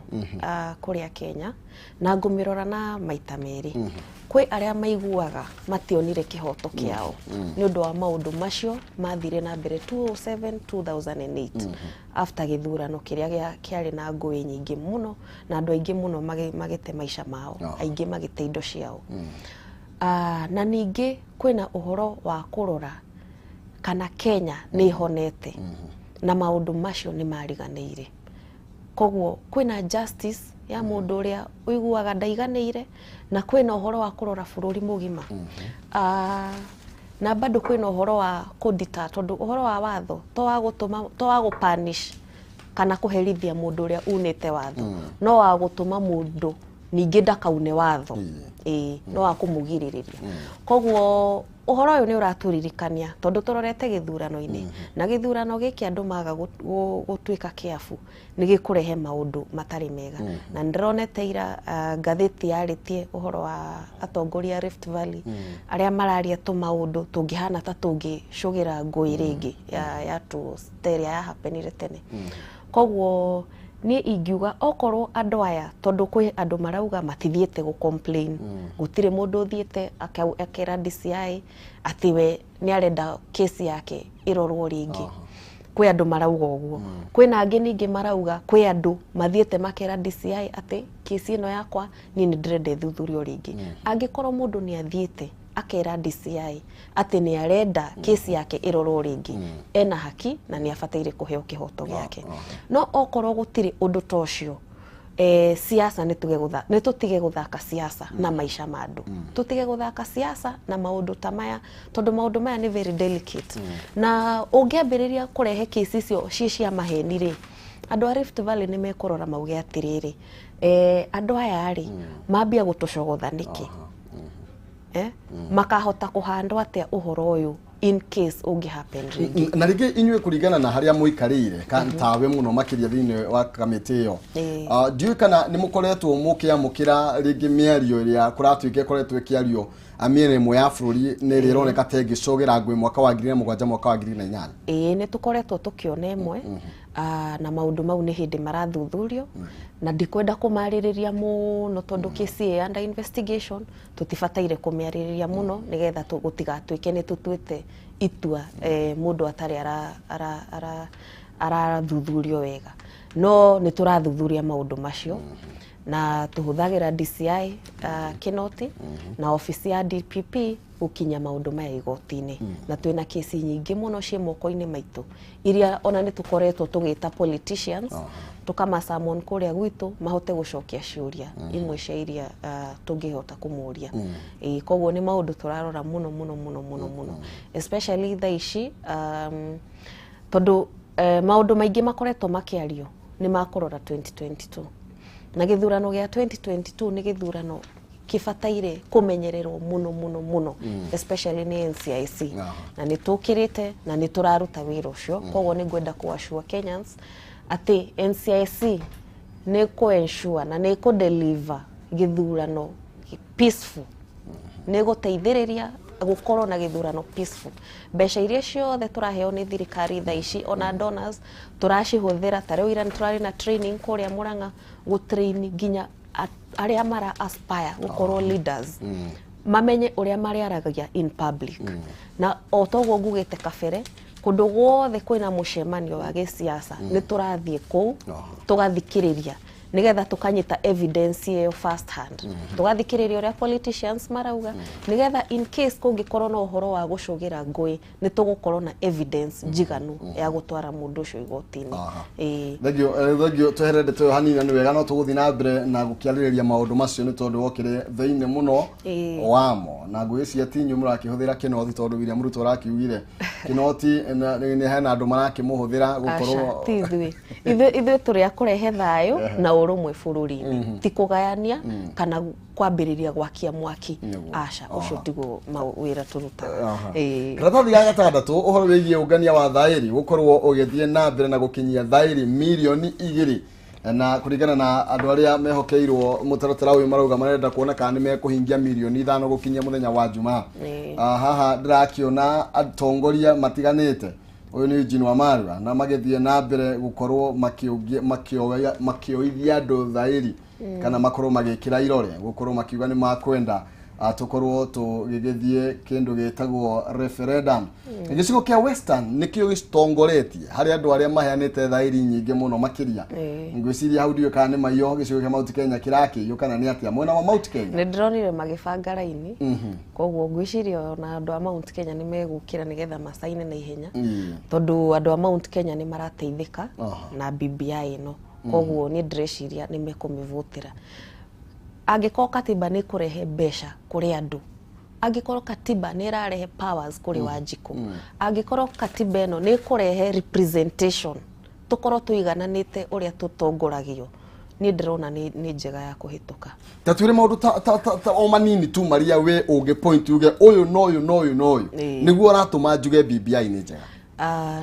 kũrĩa Kenya, na ngũmĩrora na maita merĩ. Kwĩ arĩa maiguaga mationire kĩhoto kĩao nĩ ũndũ wa maũndũ macio mathire na mbere 2007, 2008, after gĩthurano kĩrĩa kĩarĩ na ngũĩ nyingĩ mũno, na andũ aingĩ mũno magĩte maica mao, aingĩ magĩte indo ciao. Na ningĩ kwĩna ũhoro wa kũrora kana Kenya nĩ ĩhonete na maũndũ macio nĩ mariganĩire. Koguo kwĩna justice ya mũndũ ũrĩa ũiguaga ndaiganĩire, na kwĩna ũhoro wa kũrora bũrũri mũgima. Na bado kwĩna ũhoro wa kũdita, tondũ ũhoro wa watho to wa gũtũma, to wa gũpunish kana kũherithia mũndũ ũrĩa unĩte watho, no wa gũtũma mũndũ ningĩ ndakaune watho, ĩĩ, no wa kũmũgirĩrĩria. Koguo ũhoro ũyũ nĩ ũratũririkania, tondũ tũrorete gĩthurano-inĩ, na gĩthurano gĩkĩ andũ maga gũtuĩka kĩabu nĩ gĩkũrehe maũndũ matarĩ mega. Na nĩndĩronete ira ngathĩti yarĩtie ũhoro wa atongoria a Rift Valley arĩa mararia tũmaũndũ tũngĩhana ta tũngĩcũgĩra ngũĩ rĩngĩ ya ta ĩrĩa yahapenire tene. Koguo niĩ ingiuga okorwo andũ aya, tondũ kwĩ andũ marauga matithiĩte gũ complain, gũtirĩ mũndũ ũthiĩte akera DCI atĩ we nĩ arenda kesi yake ĩrorwo rĩngĩ. Kwĩ andũ marauga ũguo, kwĩna angĩ ningĩ marauga kwĩ andũ mathiĩte makera DCI atĩ kesi ĩno yakwa niĩ nĩ ndĩrenda ĩthuthurio rĩngĩ. Angĩkorwo mũndũ nĩ athiĩte akera DCI atĩ nĩ arenda kesi yake ĩrorwo rĩngĩ, ena haki na nĩ abataire kũheo kĩhoto gĩake. No okorwo gũtirĩ ũndũ ta ũcio, siasa nĩ tũtige gũthaka siasa na maica ma andũ, tũtige gũthaka siasa na maũndũ ta maya, tondũ maũndũ maya nĩ very delicate, na ũngĩambĩrĩria kũrehe kesi icio ciĩ cia maheni rĩ, andũ a Rift Valley nĩ mekũrora mauge atĩrĩrĩ, andũ aya rĩ, mambia gũtũcogotha nĩkĩ? Makahota kũhandwo atĩa ũhoro ũyũ in case ũngĩ happen rĩngĩ? Na rĩngĩ inyuĩ, kũringana na harĩa mũikarĩire tawe mũno makĩria thĩinĩ wa kamĩtĩ ĩyo, ndiũĩ kana nĩ mũkoretwo mũkĩamũkĩra rĩngĩ mĩario ĩrĩa kũratuĩka ĩkoretwo ĩkĩario mĩena ĩmwe ya bũrũri, nĩ ĩrĩa ĩroneka ta ĩngĩcogera ngũĩ mwaka wa 2007, mwaka wa 2008? Ĩĩ, nĩ tũkoretwo tũkĩona ĩmwe, na maũndũ mau nĩ hĩndĩ marathuthurio, na ndikwenda kũmarĩrĩria mũno tondũ kesi ĩ under investigation, tũtibataire kũmĩarĩrĩria mũno nĩgetha gũtigatuĩke nĩ tũtuĩte itua mũndũ atarĩ arathuthurio wega. No nĩ tũrathuthuria maũndũ macio, na tũhũthagĩra DCI Kinoti na obici ya DPP gũkinya maũndũ maya igoti-inĩ, na twĩna kesi nyingĩ mũno ciĩ moko-inĩ maitũ iria ona nĩ tũkoretwo tũgĩta politicians. Tũkamasummon kũrĩa gwitũ mahote gũcokia ciũria imwe cia iria tũngĩhota kũmũria. Ĩĩ, koguo nĩ maũndũ tũrarora mũno mũno mũno mũno mũno, especially thaa ici, tondũ maũndũ maingĩ makoretwo makĩario nĩ makũrora 2022, na gĩthurano gĩa 2022 nĩ gĩthurano kĩbataire kũmenyererwo mũno mũno mũno, especially nĩ NCIC. Na nĩ tũkĩrĩte na nĩ tũraruta wĩra ũcio. Koguo nĩ ngwenda kũ-assure Kenyans atĩ NCIC nĩ kũ-ensure na nĩ kũ-deliver gĩthurano peaceful, nĩ gũteithĩrĩria gũkorwo na gĩthurano peaceful. Mbeca iria ciothe tũraheo nĩ thirikari thaa ici, ona donors, tũracihũthĩra. Ta rĩu ira nĩ tũrarĩ na training kũrĩa Murang'a, gũtrain nginya arĩa mara aspire gũkorwo leaders, mamenye ũrĩa marĩaragia in public. Na o toguo ngugĩte kabere, kũndũ guothe kwĩna mũcemanio wa gĩsiasa nĩ tũrathiĩ kũu, tũgathikĩrĩria nigetha tukanyita evidence ĩyo first hand, tũgathikĩrĩria ũrĩa politicians marauga, nigetha in case kũngĩkorwo na ũhoro wa gũcũgĩra ngũĩ, nĩ tũgũkorwo na evidence njiganu ya gũtwara mũndũ ũcio igoti-inĩ. Ĩĩ. Thengio, thengio. Tweherere ndeto ĩyo hanini, na nĩ wega no tũgũthiĩ na mbere na gũkĩarĩrĩria maũndũ macio nĩ tondũ wokĩrĩ thĩinĩ mũno wamo. Na ngwĩciria ti inyuĩ mũrakĩhũthĩra kĩnoti, tondũ William Ruto arakiugire kĩnoti nĩ hena andũ marakĩmũhũthĩra Aca, gũkorwo. Ti ithuĩ. Ithuĩ tũrĩ a kũrehe thayũ na ũrũmwe bũrũri-inĩ, ti kũgayania kana kwambĩrĩria gwakia mwaki. Aca, ũcio tiguo wĩra tũrutaga. Ĩĩ. Karatathi ga gatandatũ, ũhoro wĩgiĩ ũngania wa thaĩri gũkorwo ũgĩthiĩ na mbere na gũkinyia thaĩri 2 mirioni, na kũringana na andũ arĩa mehokeirwo mũtaratara ũyũ, marauga marenda kuona kana nĩ mekũhingia 5 mirioni gũkinyia mũthenya wa Jumaa. Haha ndĩrakĩona atongoria matiganĩte, ũyũ nĩ Eugene Wamalwa, na magĩthiĩ na mbere gũkorwo makĩoithia andũ thaĩri kana makorwo magĩkĩra irore gũkorwo makiuga nĩ makwenda tũkorwo tũgĩgĩthiĩ kĩndũ gĩtagwo referendum. Gĩcigo kĩa Western nĩkĩo gĩtongoretie harĩ andũ arĩa maheanĩte thaĩri nyingĩ mũno makĩria. Ngwĩciria hau ndiũĩ kana nĩ maiyo gĩcigo kĩa Mount Kenya kĩrakĩiywo kana nĩ atĩa mwena wa Mount Kenya. Nĩ ndĩronire magĩbanga raini, koguo ngwĩciria ona andũ a Mount Kenya nĩ megũkĩra nĩgetha macaine na ihenya, tondũ andũ a Mount Kenya nĩ marateithĩka na BBI ĩno. Koguo niĩ ndĩreciria nĩ mekũmĩvũtĩra angĩkorwo katiba nĩ kũrehe mbeca kũrĩ andũ, angĩkorwo katiba nĩ ĩrarehe powers kũrĩ Wanjikũ, angĩkorwo katiba ĩno nĩ ĩkũrehe representation, tũkorwo tũigananĩte ũrĩa tũtongoragio. Niĩ ndĩrona nĩ njega ya kũhĩtũka. Ta twĩre maũndũ ta o manini tu maria we ũngĩ point uge ũyũ na ũyũ na ũyũ na ũyũ nĩguo ũratũma njuge BBI nĩ njega.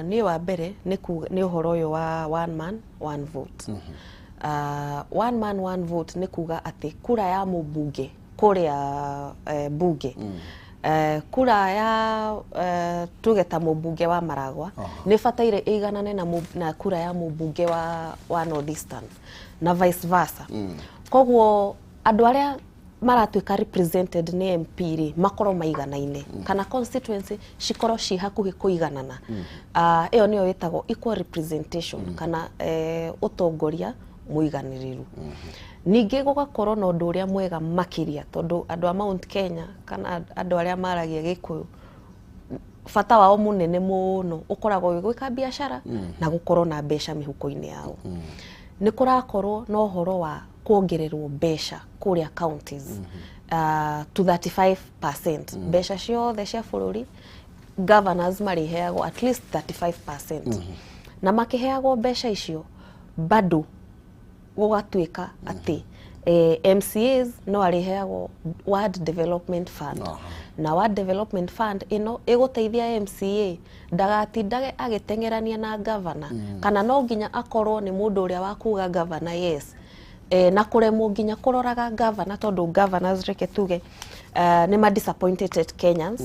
Niĩ wa mbere nĩ kuga nĩ ũhoro ũyũ wa one man one vote. One man one vote nĩ kuga atĩ kura ya mũmbunge kũrĩa bunge, kura ya tuge ta mũmbunge wa Maragwa nĩ bataire ĩiganane na kura ya mũmbunge wa North Eastern na vice versa. Koguo andũ arĩa maratuĩka represented nĩ MP rĩ, makorwo maiganaine kana constituency cikorwo ci hakuhĩ kũiganana. Ĩyo nĩyo ĩtagwo equal representation kana ũtongoria mũiganĩrĩru. Ningĩ gũgakorwo na ũndũ ũrĩa mwega makĩria, tondũ andũ a Mount Kenya kana andũ arĩa maragia Gĩkũyũ, bata wao mũnene mũno ũkoragwo wĩ gwĩka biacara na gũkorwo na mbeca mĩhuko-inĩ yao. Nĩ kũrakorwo na ũhoro wa kuongererwo mbeca kũrĩa counties to 35%. Mbeca ciothe cia bũrũri, governors marĩheagwo at least 35%, na makĩheagwo mbeca icio bado gũgatuĩka atĩ MCAs no arĩheagwo Ward Development Fund. Na Ward Development Fund ĩno ĩgũteithia MCA ndagatindage agĩteng'erania na governor, kana no nginya akorwo nĩ mũndũ ũrĩa wa kuga governor yes, na kũremwo nginya kũroraga governor, tondũ governors, reke tuge, nĩ ma disappointed Kenyans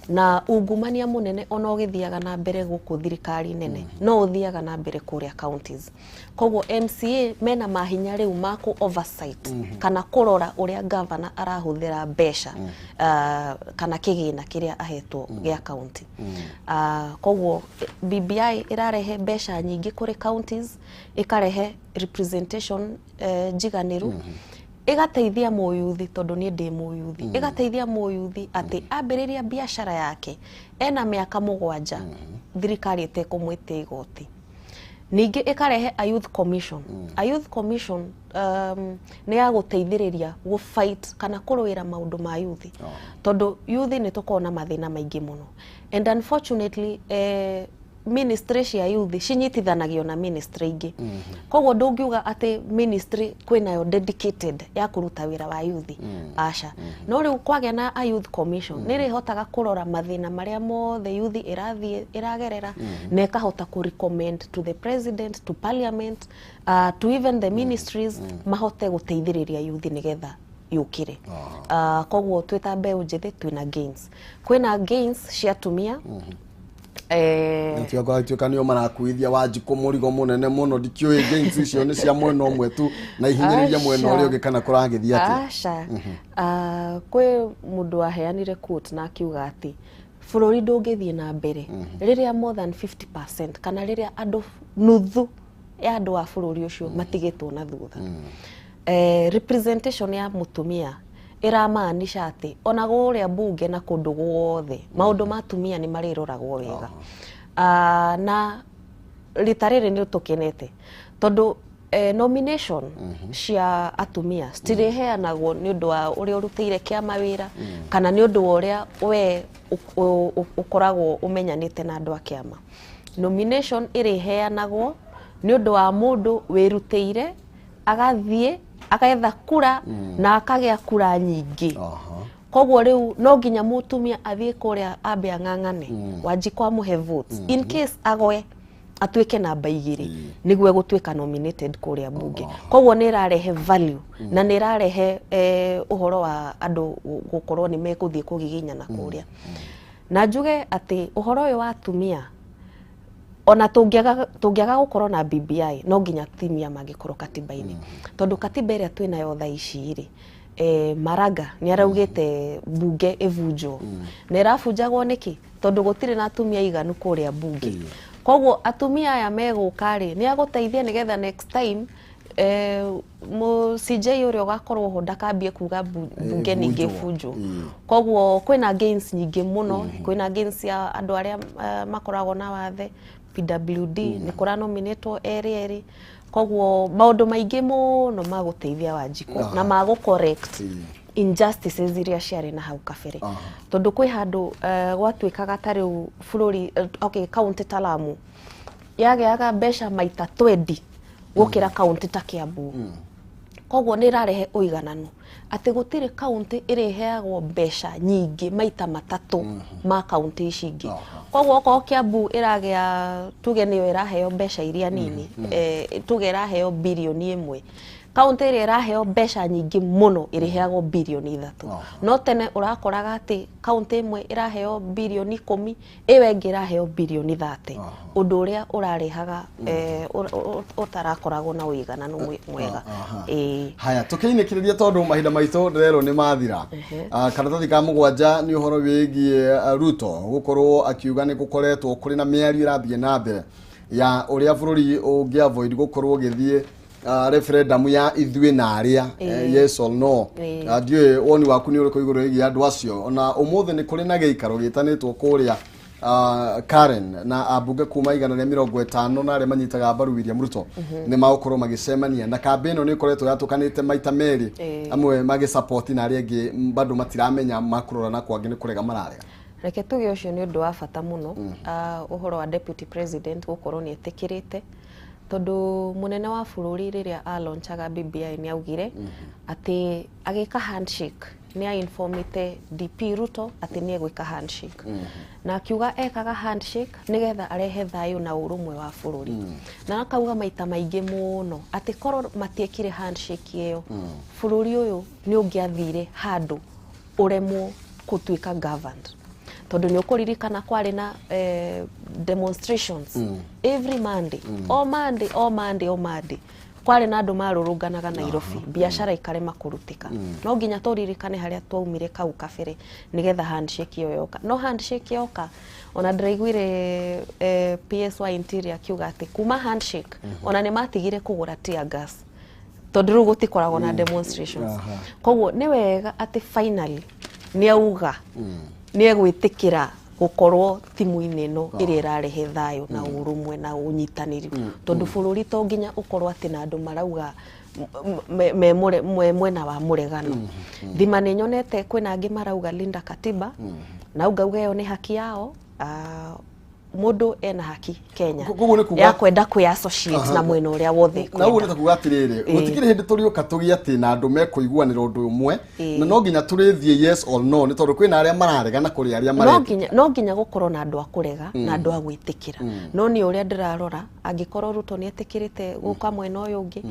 na ungumania mũnene ona ũgĩthiaga na mbere gũkũ thirikari nene no ũthiaga na mbere kũrĩa counties. Koguo MCA mena mahinya rĩu ma kũ oversight kana kũrora ũrĩa governor arahũthĩra mbeca kana kĩgĩna kĩrĩa ahetwo gĩa county. Koguo BBI ĩrarehe mbeca nyingĩ kũrĩ counties, ĩkarehe representation njiganĩru, ĩgateithia mũyuthi, tondũ niĩ ndĩ mũyuthi, ĩgateithia mũyuthi atĩ ambĩrĩria biacara yake ena mĩaka 7 thirikari ĩtekũmwĩtia igoti. Ningĩ ĩkarehe a youth commission. A youth commission nĩ ya gũteithĩrĩria gũ fight kana kũrũĩra maũndũ ma youth, tondũ youth nĩ tũkoragwo na mathĩna maingĩ mũno, and unfortunately ministry cia youth cinyitithanagio na ministry ingĩ. Koguo ndũngiuga atĩ ministry kwĩnayo dedicated ya kũruta wĩra wa youth, aca. No rĩu kwagĩa na a youth commission, nĩ ĩrĩhotaga kũrora mathĩna marĩa mothe youth ĩrathiĩ ĩragerera, na ĩkahota kũ recommend to the president, to parliament, to even the ministries, mahote gũteithĩrĩria youth nĩgetha yũkĩre. Koguo twĩ ta mbeũ njĩthĩ twĩna gains, kwĩna gains cia atumia. Tuĩka nĩo marakuithia Wanjikũ mũrigo mũnene mũno. Ndikĩũĩ gains icio nĩ cia mwena ũmwe tu na ihinyĩrĩria mwena ũrĩa ũngĩ, kana kũragĩthiĩ atĩa? Aca. Kwĩ mũndũ waheanire quote na akiuga atĩ bũrũri ndũngĩthiĩ na mbere rĩrĩa more than 50% kana rĩrĩa andũ nuthu ya andũ a bũrũri ũcio matigĩtwo na thutha. Representation ya mũtumia ĩramaanisha atĩ ona kũrĩa bunge na kũndũ guothe maũndũ ma atumia nĩ marĩroragwo wega. Na rita rĩrĩ nĩ tũkenete tondũ nomination cia atumia citirĩheanagwo nĩ ũndũ wa ũrĩa ũrutĩire kĩama wĩra kana nĩ ũndũ wa ũrĩa we ũkoragwo ũmenyanĩte na andũ a kĩama. Nomination ĩrĩheanagwo nĩ ũndũ wa mũndũ wĩrutĩire, agathiĩ agetha kura na akagĩa kura nyingĩ. Koguo rĩu no nginya mũtumia athiĩ kũrĩa ambe ang'ang'ane, Wanjikũ amũhe votes, in case agwe atuĩke namba 2 nĩguo egũtuĩka nominated kũrĩa bunge. Koguo nĩ ĩrarehe value na nĩ ĩrarehe ũhoro wa andũ gũkorwo nĩ megũthiĩ kũgiginyana kũrĩa. Na njuge atĩ ũhoro ũyũ wa atumia, ona tũngĩaga gũkorwo na BBI, no nginya atumia mangĩkorwo katiba-inĩ, tondũ katiba ĩrĩa twĩnayo thaa ici rĩ, Maraga nĩ araugĩte bunge ĩbunjwo. Na ĩrabunjagwo nĩkĩ? Tondũ gũtirĩ na atumia aiganu kũrĩa bunge. Koguo atumia aya megũka rĩ, nĩ agũteithia nĩgetha next time CJ ũrĩa ũgakorwo ho ndakambie kuga bunge ningĩ ĩbunjwo. ĩbunjwo. Koguo kwĩna gains nyingĩ mũno. Kwĩna gains ya andũ arĩa makoragwo na wathe, PWD, nĩ kũranominatwo erĩ erĩ. Koguo maũndũ maingĩ mũno ma gũteithia Wanjikũ na ma gũ correct injustices iria ciarĩ na hau kabere, tondũ kwĩ handũ gwatuĩkaga ta rĩu bũrũri okay, kaunti ta Lamu yagĩaga mbeca maita 20 gũkĩra kaunti ta Kiambu. Koguo nĩ ĩrarehe ũigananu atĩ gũtirĩ kaunti ĩrĩheagwo mbeca nyingĩ maita matatũ ma kaunti ici ingĩ. Koguo okorwo Kiambu ĩragĩa, tuge nĩyo ĩraheo mbeca iria nini, tuge ĩraheo 1 birioni, kaunti ĩrĩa ĩraheo mbeca nyingĩ mũno ĩrĩheagwo 3 birioni. No tene ũrakoraga atĩ kaunti ĩmwe ĩraheo 10 birioni, ĩyo ĩngĩ ĩraheo 30 birioni, ũndũ ũrĩa ũrarehaga ũtarakoragwo na ũigananu mwega. Ĩĩ. Haya, tũkĩinĩkĩrĩria, tondũ mahinda maitũ ndĩrerwo nĩ mathira. Karatathi ka mũgwanja nĩ ũhoro wĩgiĩ Ruto gũkorwo akiuga nĩ gũkoretwo kũrĩ na mĩario ĩrathiĩ na mbere ya ũrĩa bũrũri ũngĩ avoid gũkorwo ũgĩthiĩ referendum ya ithuĩ na arĩa, yes or no. Ndiũĩ woni waku nĩ ũrĩkũ igũrũ rĩgiĩ andũ acio. Ona ũmũthĩ nĩ kũrĩ na gĩikaro gĩtanĩtwo kũrĩa Karen, na ambunge kuma 150 na arĩa manyitaga mbaru William Ruto nĩ magũkorwo magĩcemania, na kambĩ ĩno nĩ ĩkoretwo yatũkanĩte maita merĩ, amwe magĩsupport na arĩa angĩ bado matiramenya makũrora na kwangĩ nĩ kũrega mararega. Reke tuge ũcio nĩ ũndũ wa bata mũno, ũhoro wa deputy president gũkorwo nĩ etĩkĩrĩte, tondũ mũnene wa bũrũri rĩrĩa alonchaga BBI nĩ augire atĩ agĩka handshake nĩ ainformĩte DP Ruto atĩ nĩ egwĩka handshake, na akiuga ekaga handshake nĩgetha arehe thayũ na ũrũmwe wa bũrũri, na akauga maita maingĩ mũno atĩ korwo matiekire handshake ĩyo, bũrũri ũyũ nĩ ũngĩathire handũ ũremwo gũtuĩka governed, tondũ nĩ ũkũririkana kwarĩ na demonstrations every Monday, o Monday, o Monday, o Monday kwarĩ na andũ marũrũnganaga Nairobi, biacara ikarema kũrutĩka. No nginya tũririkane harĩa twaumire kau kabere nĩgetha handshake ĩyo yoka. No handshake yoka, ona ndĩraiguire PS wa Interior akiuga atĩ kuma handshake ona nĩ matigire kũgũra tear gas, tondũ rĩu gũtikoragwo na demonstrations. Koguo nĩ wega atĩ finally nĩ auga nĩ egwĩtĩkĩra Gũkorwo timu-inĩ ĩno ĩrĩa ĩrarehe thayũ na ũrũmwe na ũnyitanĩri, tondũ bũrũri to nginya ũkorwo atĩ na andũ marauga me mwena wa mũregano. Thima nĩ nyonete kwĩna angĩ marauga Linda Katiba, na ngauga ĩyo nĩ haki yao. Mũndũ ena haki Kenya Koguo nĩ kuga ya kwenda kwĩ associate na mwena ũrĩa wothe na ũguo nĩ ekwenda. ta kuga atĩrĩrĩ, gũtikĩrĩ hĩndĩ tũrĩũka tũgĩe atĩ na andũ mekũiguanĩra ũndũ ũmwe, na no nginya tũrĩthiĩ yes or no, nĩ tondũ kwĩna arĩa mararegana kũrĩ arĩa no maretĩkĩra. Nginya gũkorwo na andũ a kũrega na andũ a gwĩtĩkĩra, no nĩ ũrĩa ndĩrarora, angĩkorwo Ruto nĩ etĩkĩrĩte gũka mwena ũyũ ũngĩ,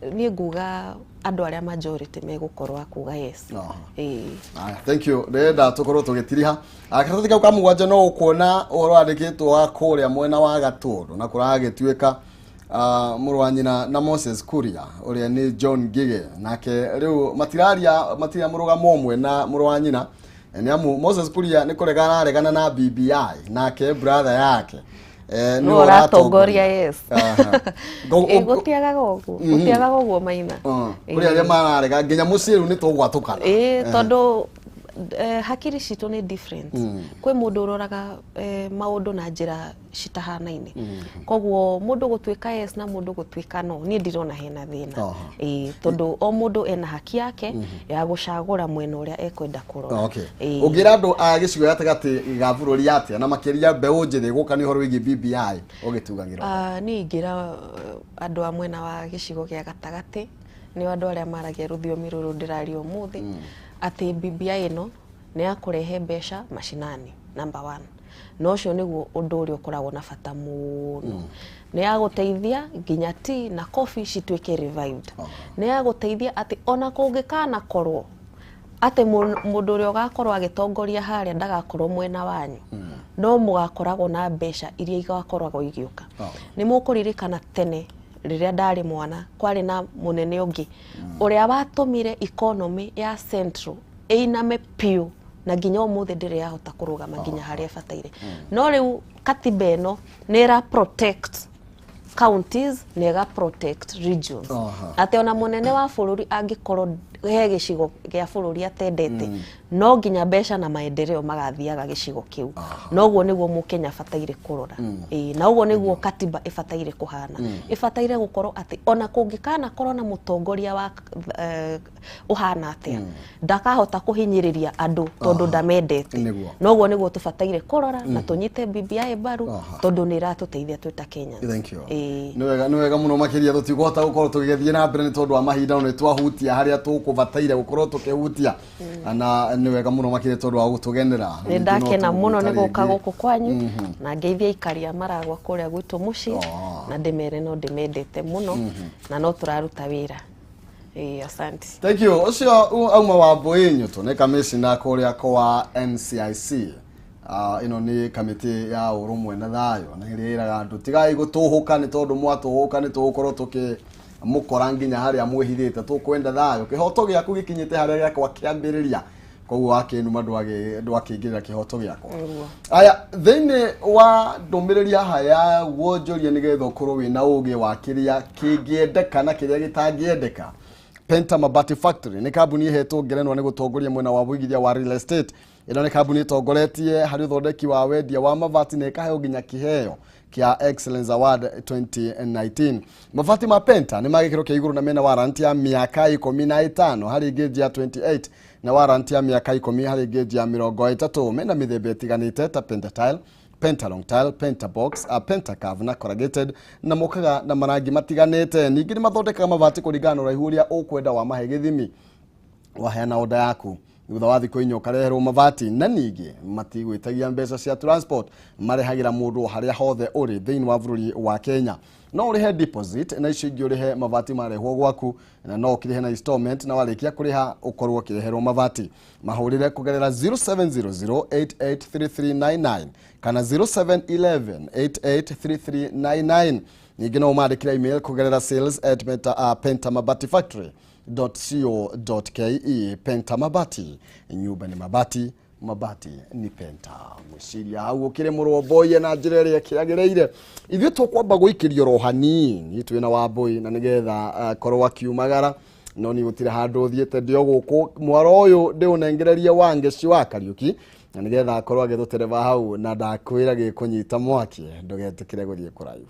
niĩ nguga andũ arĩa majority megũkorwo a kuga yes. Ĩĩ. Aya, thank you. Ndĩrenda tũkorwo tũgĩtiriha. Karatathi kau ka mũgwanja no ũkuona ũhoro wandĩkĩtwo wa kũrĩa mwena wa Gatũndũ, na kũragĩtuĩka mũrũ wa nyina na Moses Kuria ũrĩa nĩ John Ngige, nake rĩu matiraria, matirĩa mũrũgamo ũmwe na mũrũ wa nyina, nĩ amu Moses Kuria nĩ kũrega araregana na BBI, nake brother yake nĩwe nĩwe ũratongoria, yes. Aha. Ĩ, gũtiagaga ũguo, gũtiagaga ũguo, Maina. Kũrĩ arĩa mararega nginya mũciĩ rĩu nĩ tũgwatũkana. Ĩĩ, tondũ hakiri citũ nĩ different. Kwĩ mũndũ ũroraga maũndũ na njĩra citahanaine, koguo mũndũ gũtuĩka yes na mũndũ gũtuĩka no, niĩ ndirona hena thĩna. Ĩĩ, tondũ o mũndũ ena haki yake ya gũcagũra mwena ũrĩa ekwenda kũrora. Ĩĩ. Ũngĩra andũ a gĩcigo gatagatĩ ga bũrũri atĩa, na makĩria mbeũ njĩthĩ, gũka nĩ ũhoro wĩgiĩ BBI ũgĩtugagĩra? Niĩ ingĩra andũ a mwena wa gĩcigo gĩa gatagatĩ, nĩo andũ arĩa maragia rũthiomi rũrũ ndĩraria ũmũthĩ, atĩ BBI ĩno nĩ ya kũrehe mbeca macinani, number one, na ũcio nĩguo ũndũ ũrĩa ũkoragwo na bata mũno. Nĩ ya gũteithia nginya tea na coffee cituĩke revived. Nĩ ya gũteithia atĩ ona kũngĩkanakorwo atĩ mũndũ ũrĩa ũgakorwo agĩtongoria harĩa ndagakorwo mwena wanyu, no mũgakoragwo na mbeca iria igakoragwo igĩũka. Nĩ mũkũririkana tene rĩrĩa ndarĩ mwana, kwarĩ na mũnene ũngĩ ũrĩa watũmire economy ya Central ĩiname piũ, na nginya ũmũthĩ ndĩrĩ yahota kũrũgama nginya harĩa ĩbataire. No rĩu katiba ĩno nĩ ĩra protect counties na ĩga protect regions, atĩ ona mũnene wa bũrũri angĩkorwo he gĩcigo gĩa bũrũri atendete, no nginya mbeca na maendeleo magathiaga gĩcigo kĩu. Noguo nĩguo mũkenya abataire kũrora. Ĩĩ, na ũguo nĩguo katiba ĩbataire kũhana. Ĩbataire gũkorwo atĩ ona kũngĩkana korwo na mũtongoria wa ũhana atĩa, ndakahota kũhinyĩrĩria andũ tondũ ndamendete. Noguo nĩguo tũbataire kũrora na tũnyite BBI mbaru, tondũ nĩ ĩratũteithia twĩ ta Kenyans. Thank you. Ĩĩ. Nĩ wega mũno makĩria. Tũtikũhota gũkorwo tũgĩthiĩ na mbere nĩ tondũ wa mahinda, no nĩ twahutia harĩa tũkũbataire gũkorwo tũkĩhutia, na nĩ wega mũno makĩria tondũ wa gũtũgenera. Nĩ ndakena mũno nĩ gũka gũkũ kwanyu, na ngeithia aikari a Maragwa kũrĩa gwitũ mũciĩ, na ndĩmere no ndĩmendete mũno na no tũraruta wĩra. Ĩĩ, asante. Thank you. Ũcio auma wa Mbũĩ Nyũtũ, nĩ kamĩcina kũrĩa kwa NCIC. Ĩno nĩ kamĩtĩ ya ũrũmwe na thayũ, na ĩrĩa ĩraga andũ tigai gũtũhũka, nĩ tondũ mwatũhũka nĩ tũgũkorwo tũkĩ mũkora nginya harĩa mwĩhithĩte. Tũkwenda thayũ, kĩhoto gĩaku gĩkinyĩte harĩa gĩakwa kĩambĩrĩria, koguo wakĩnuma ndwakĩingĩrĩra kĩhoto gĩakwa. Aya, thĩinĩ wa ndũmĩrĩri haha ya wonjoria, nĩgetha ũkorwo wĩna ũgĩ wa kĩrĩa kĩngĩendeka na kĩrĩa gĩtangĩendeka, Penta Mabati Factory nĩ kambuni ĩhetwo ngerenwa nĩ gũtongoria mwena wa wũigithia wa real estate. Ĩno nĩ kambuni ĩtongoretie harĩ ũthondeki wa wendia wa mabati na ĩkaheo nginya kĩheo kĩa Excellence Award 2019. Mabati ma Penta nĩ ma gĩkĩro kĩa igũrũ na mena warranty ya mĩaka 15 harĩ gauge ya 28, na warranty ya mĩaka 10 harĩ gauge ya 30. Mena mĩthemba ĩtiganĩte ta Pentatile, Pentalong tile, Pentabox, Pentacurve na corrugated, na mokaga na marangi matiganĩte. Ningĩ nĩ mathondekaga mabati kũringana na ũraihu ũrĩa ũkwenda wamahe gĩthimi. Waheana oda yaku, thutha wa thikũ 4 ũkareherwo mabati, na ningĩ matigwĩtagia mbeca cia transport, marehagĩra mũndũ harĩa hothe ũrĩ thĩinĩ wa bũrũri wa Kenya. No ũrĩhe deposit na icio ingĩ ũrĩhe mabati marehwo gwaku, na no ũkĩrĩhe na installment, na warĩkia kũrĩha ũkorwo ũkĩreherwo mabati. Mahũrĩre kũgerera 0700883399 kana 0711883399. Ningĩ no ũmandĩkĩre email kũgerera sales@pentamabatiFactory.co.ke. Penta Mabati, nyumba ni mabati, mabati ni Penta. Ngwĩciria hau ũkĩrĩ mũrũmbũiye na njĩra ĩrĩa ĩkĩagĩrĩire. Ithuĩ tũkwamba gũikĩrio ro hanini twĩna Wambũi, na nĩgetha korwo akiumagara. No ni gũtirĩ handũ thiĩte, ndĩ o gũkũ mwaro ũyũ ndĩũnengererie wa Ngeci wa Kariũki na nĩgetha akorwo agĩtũtereba hau, na ndakwĩra gĩkũnyita mwaki, ndũgetĩkĩre gũthiĩ kũraihu.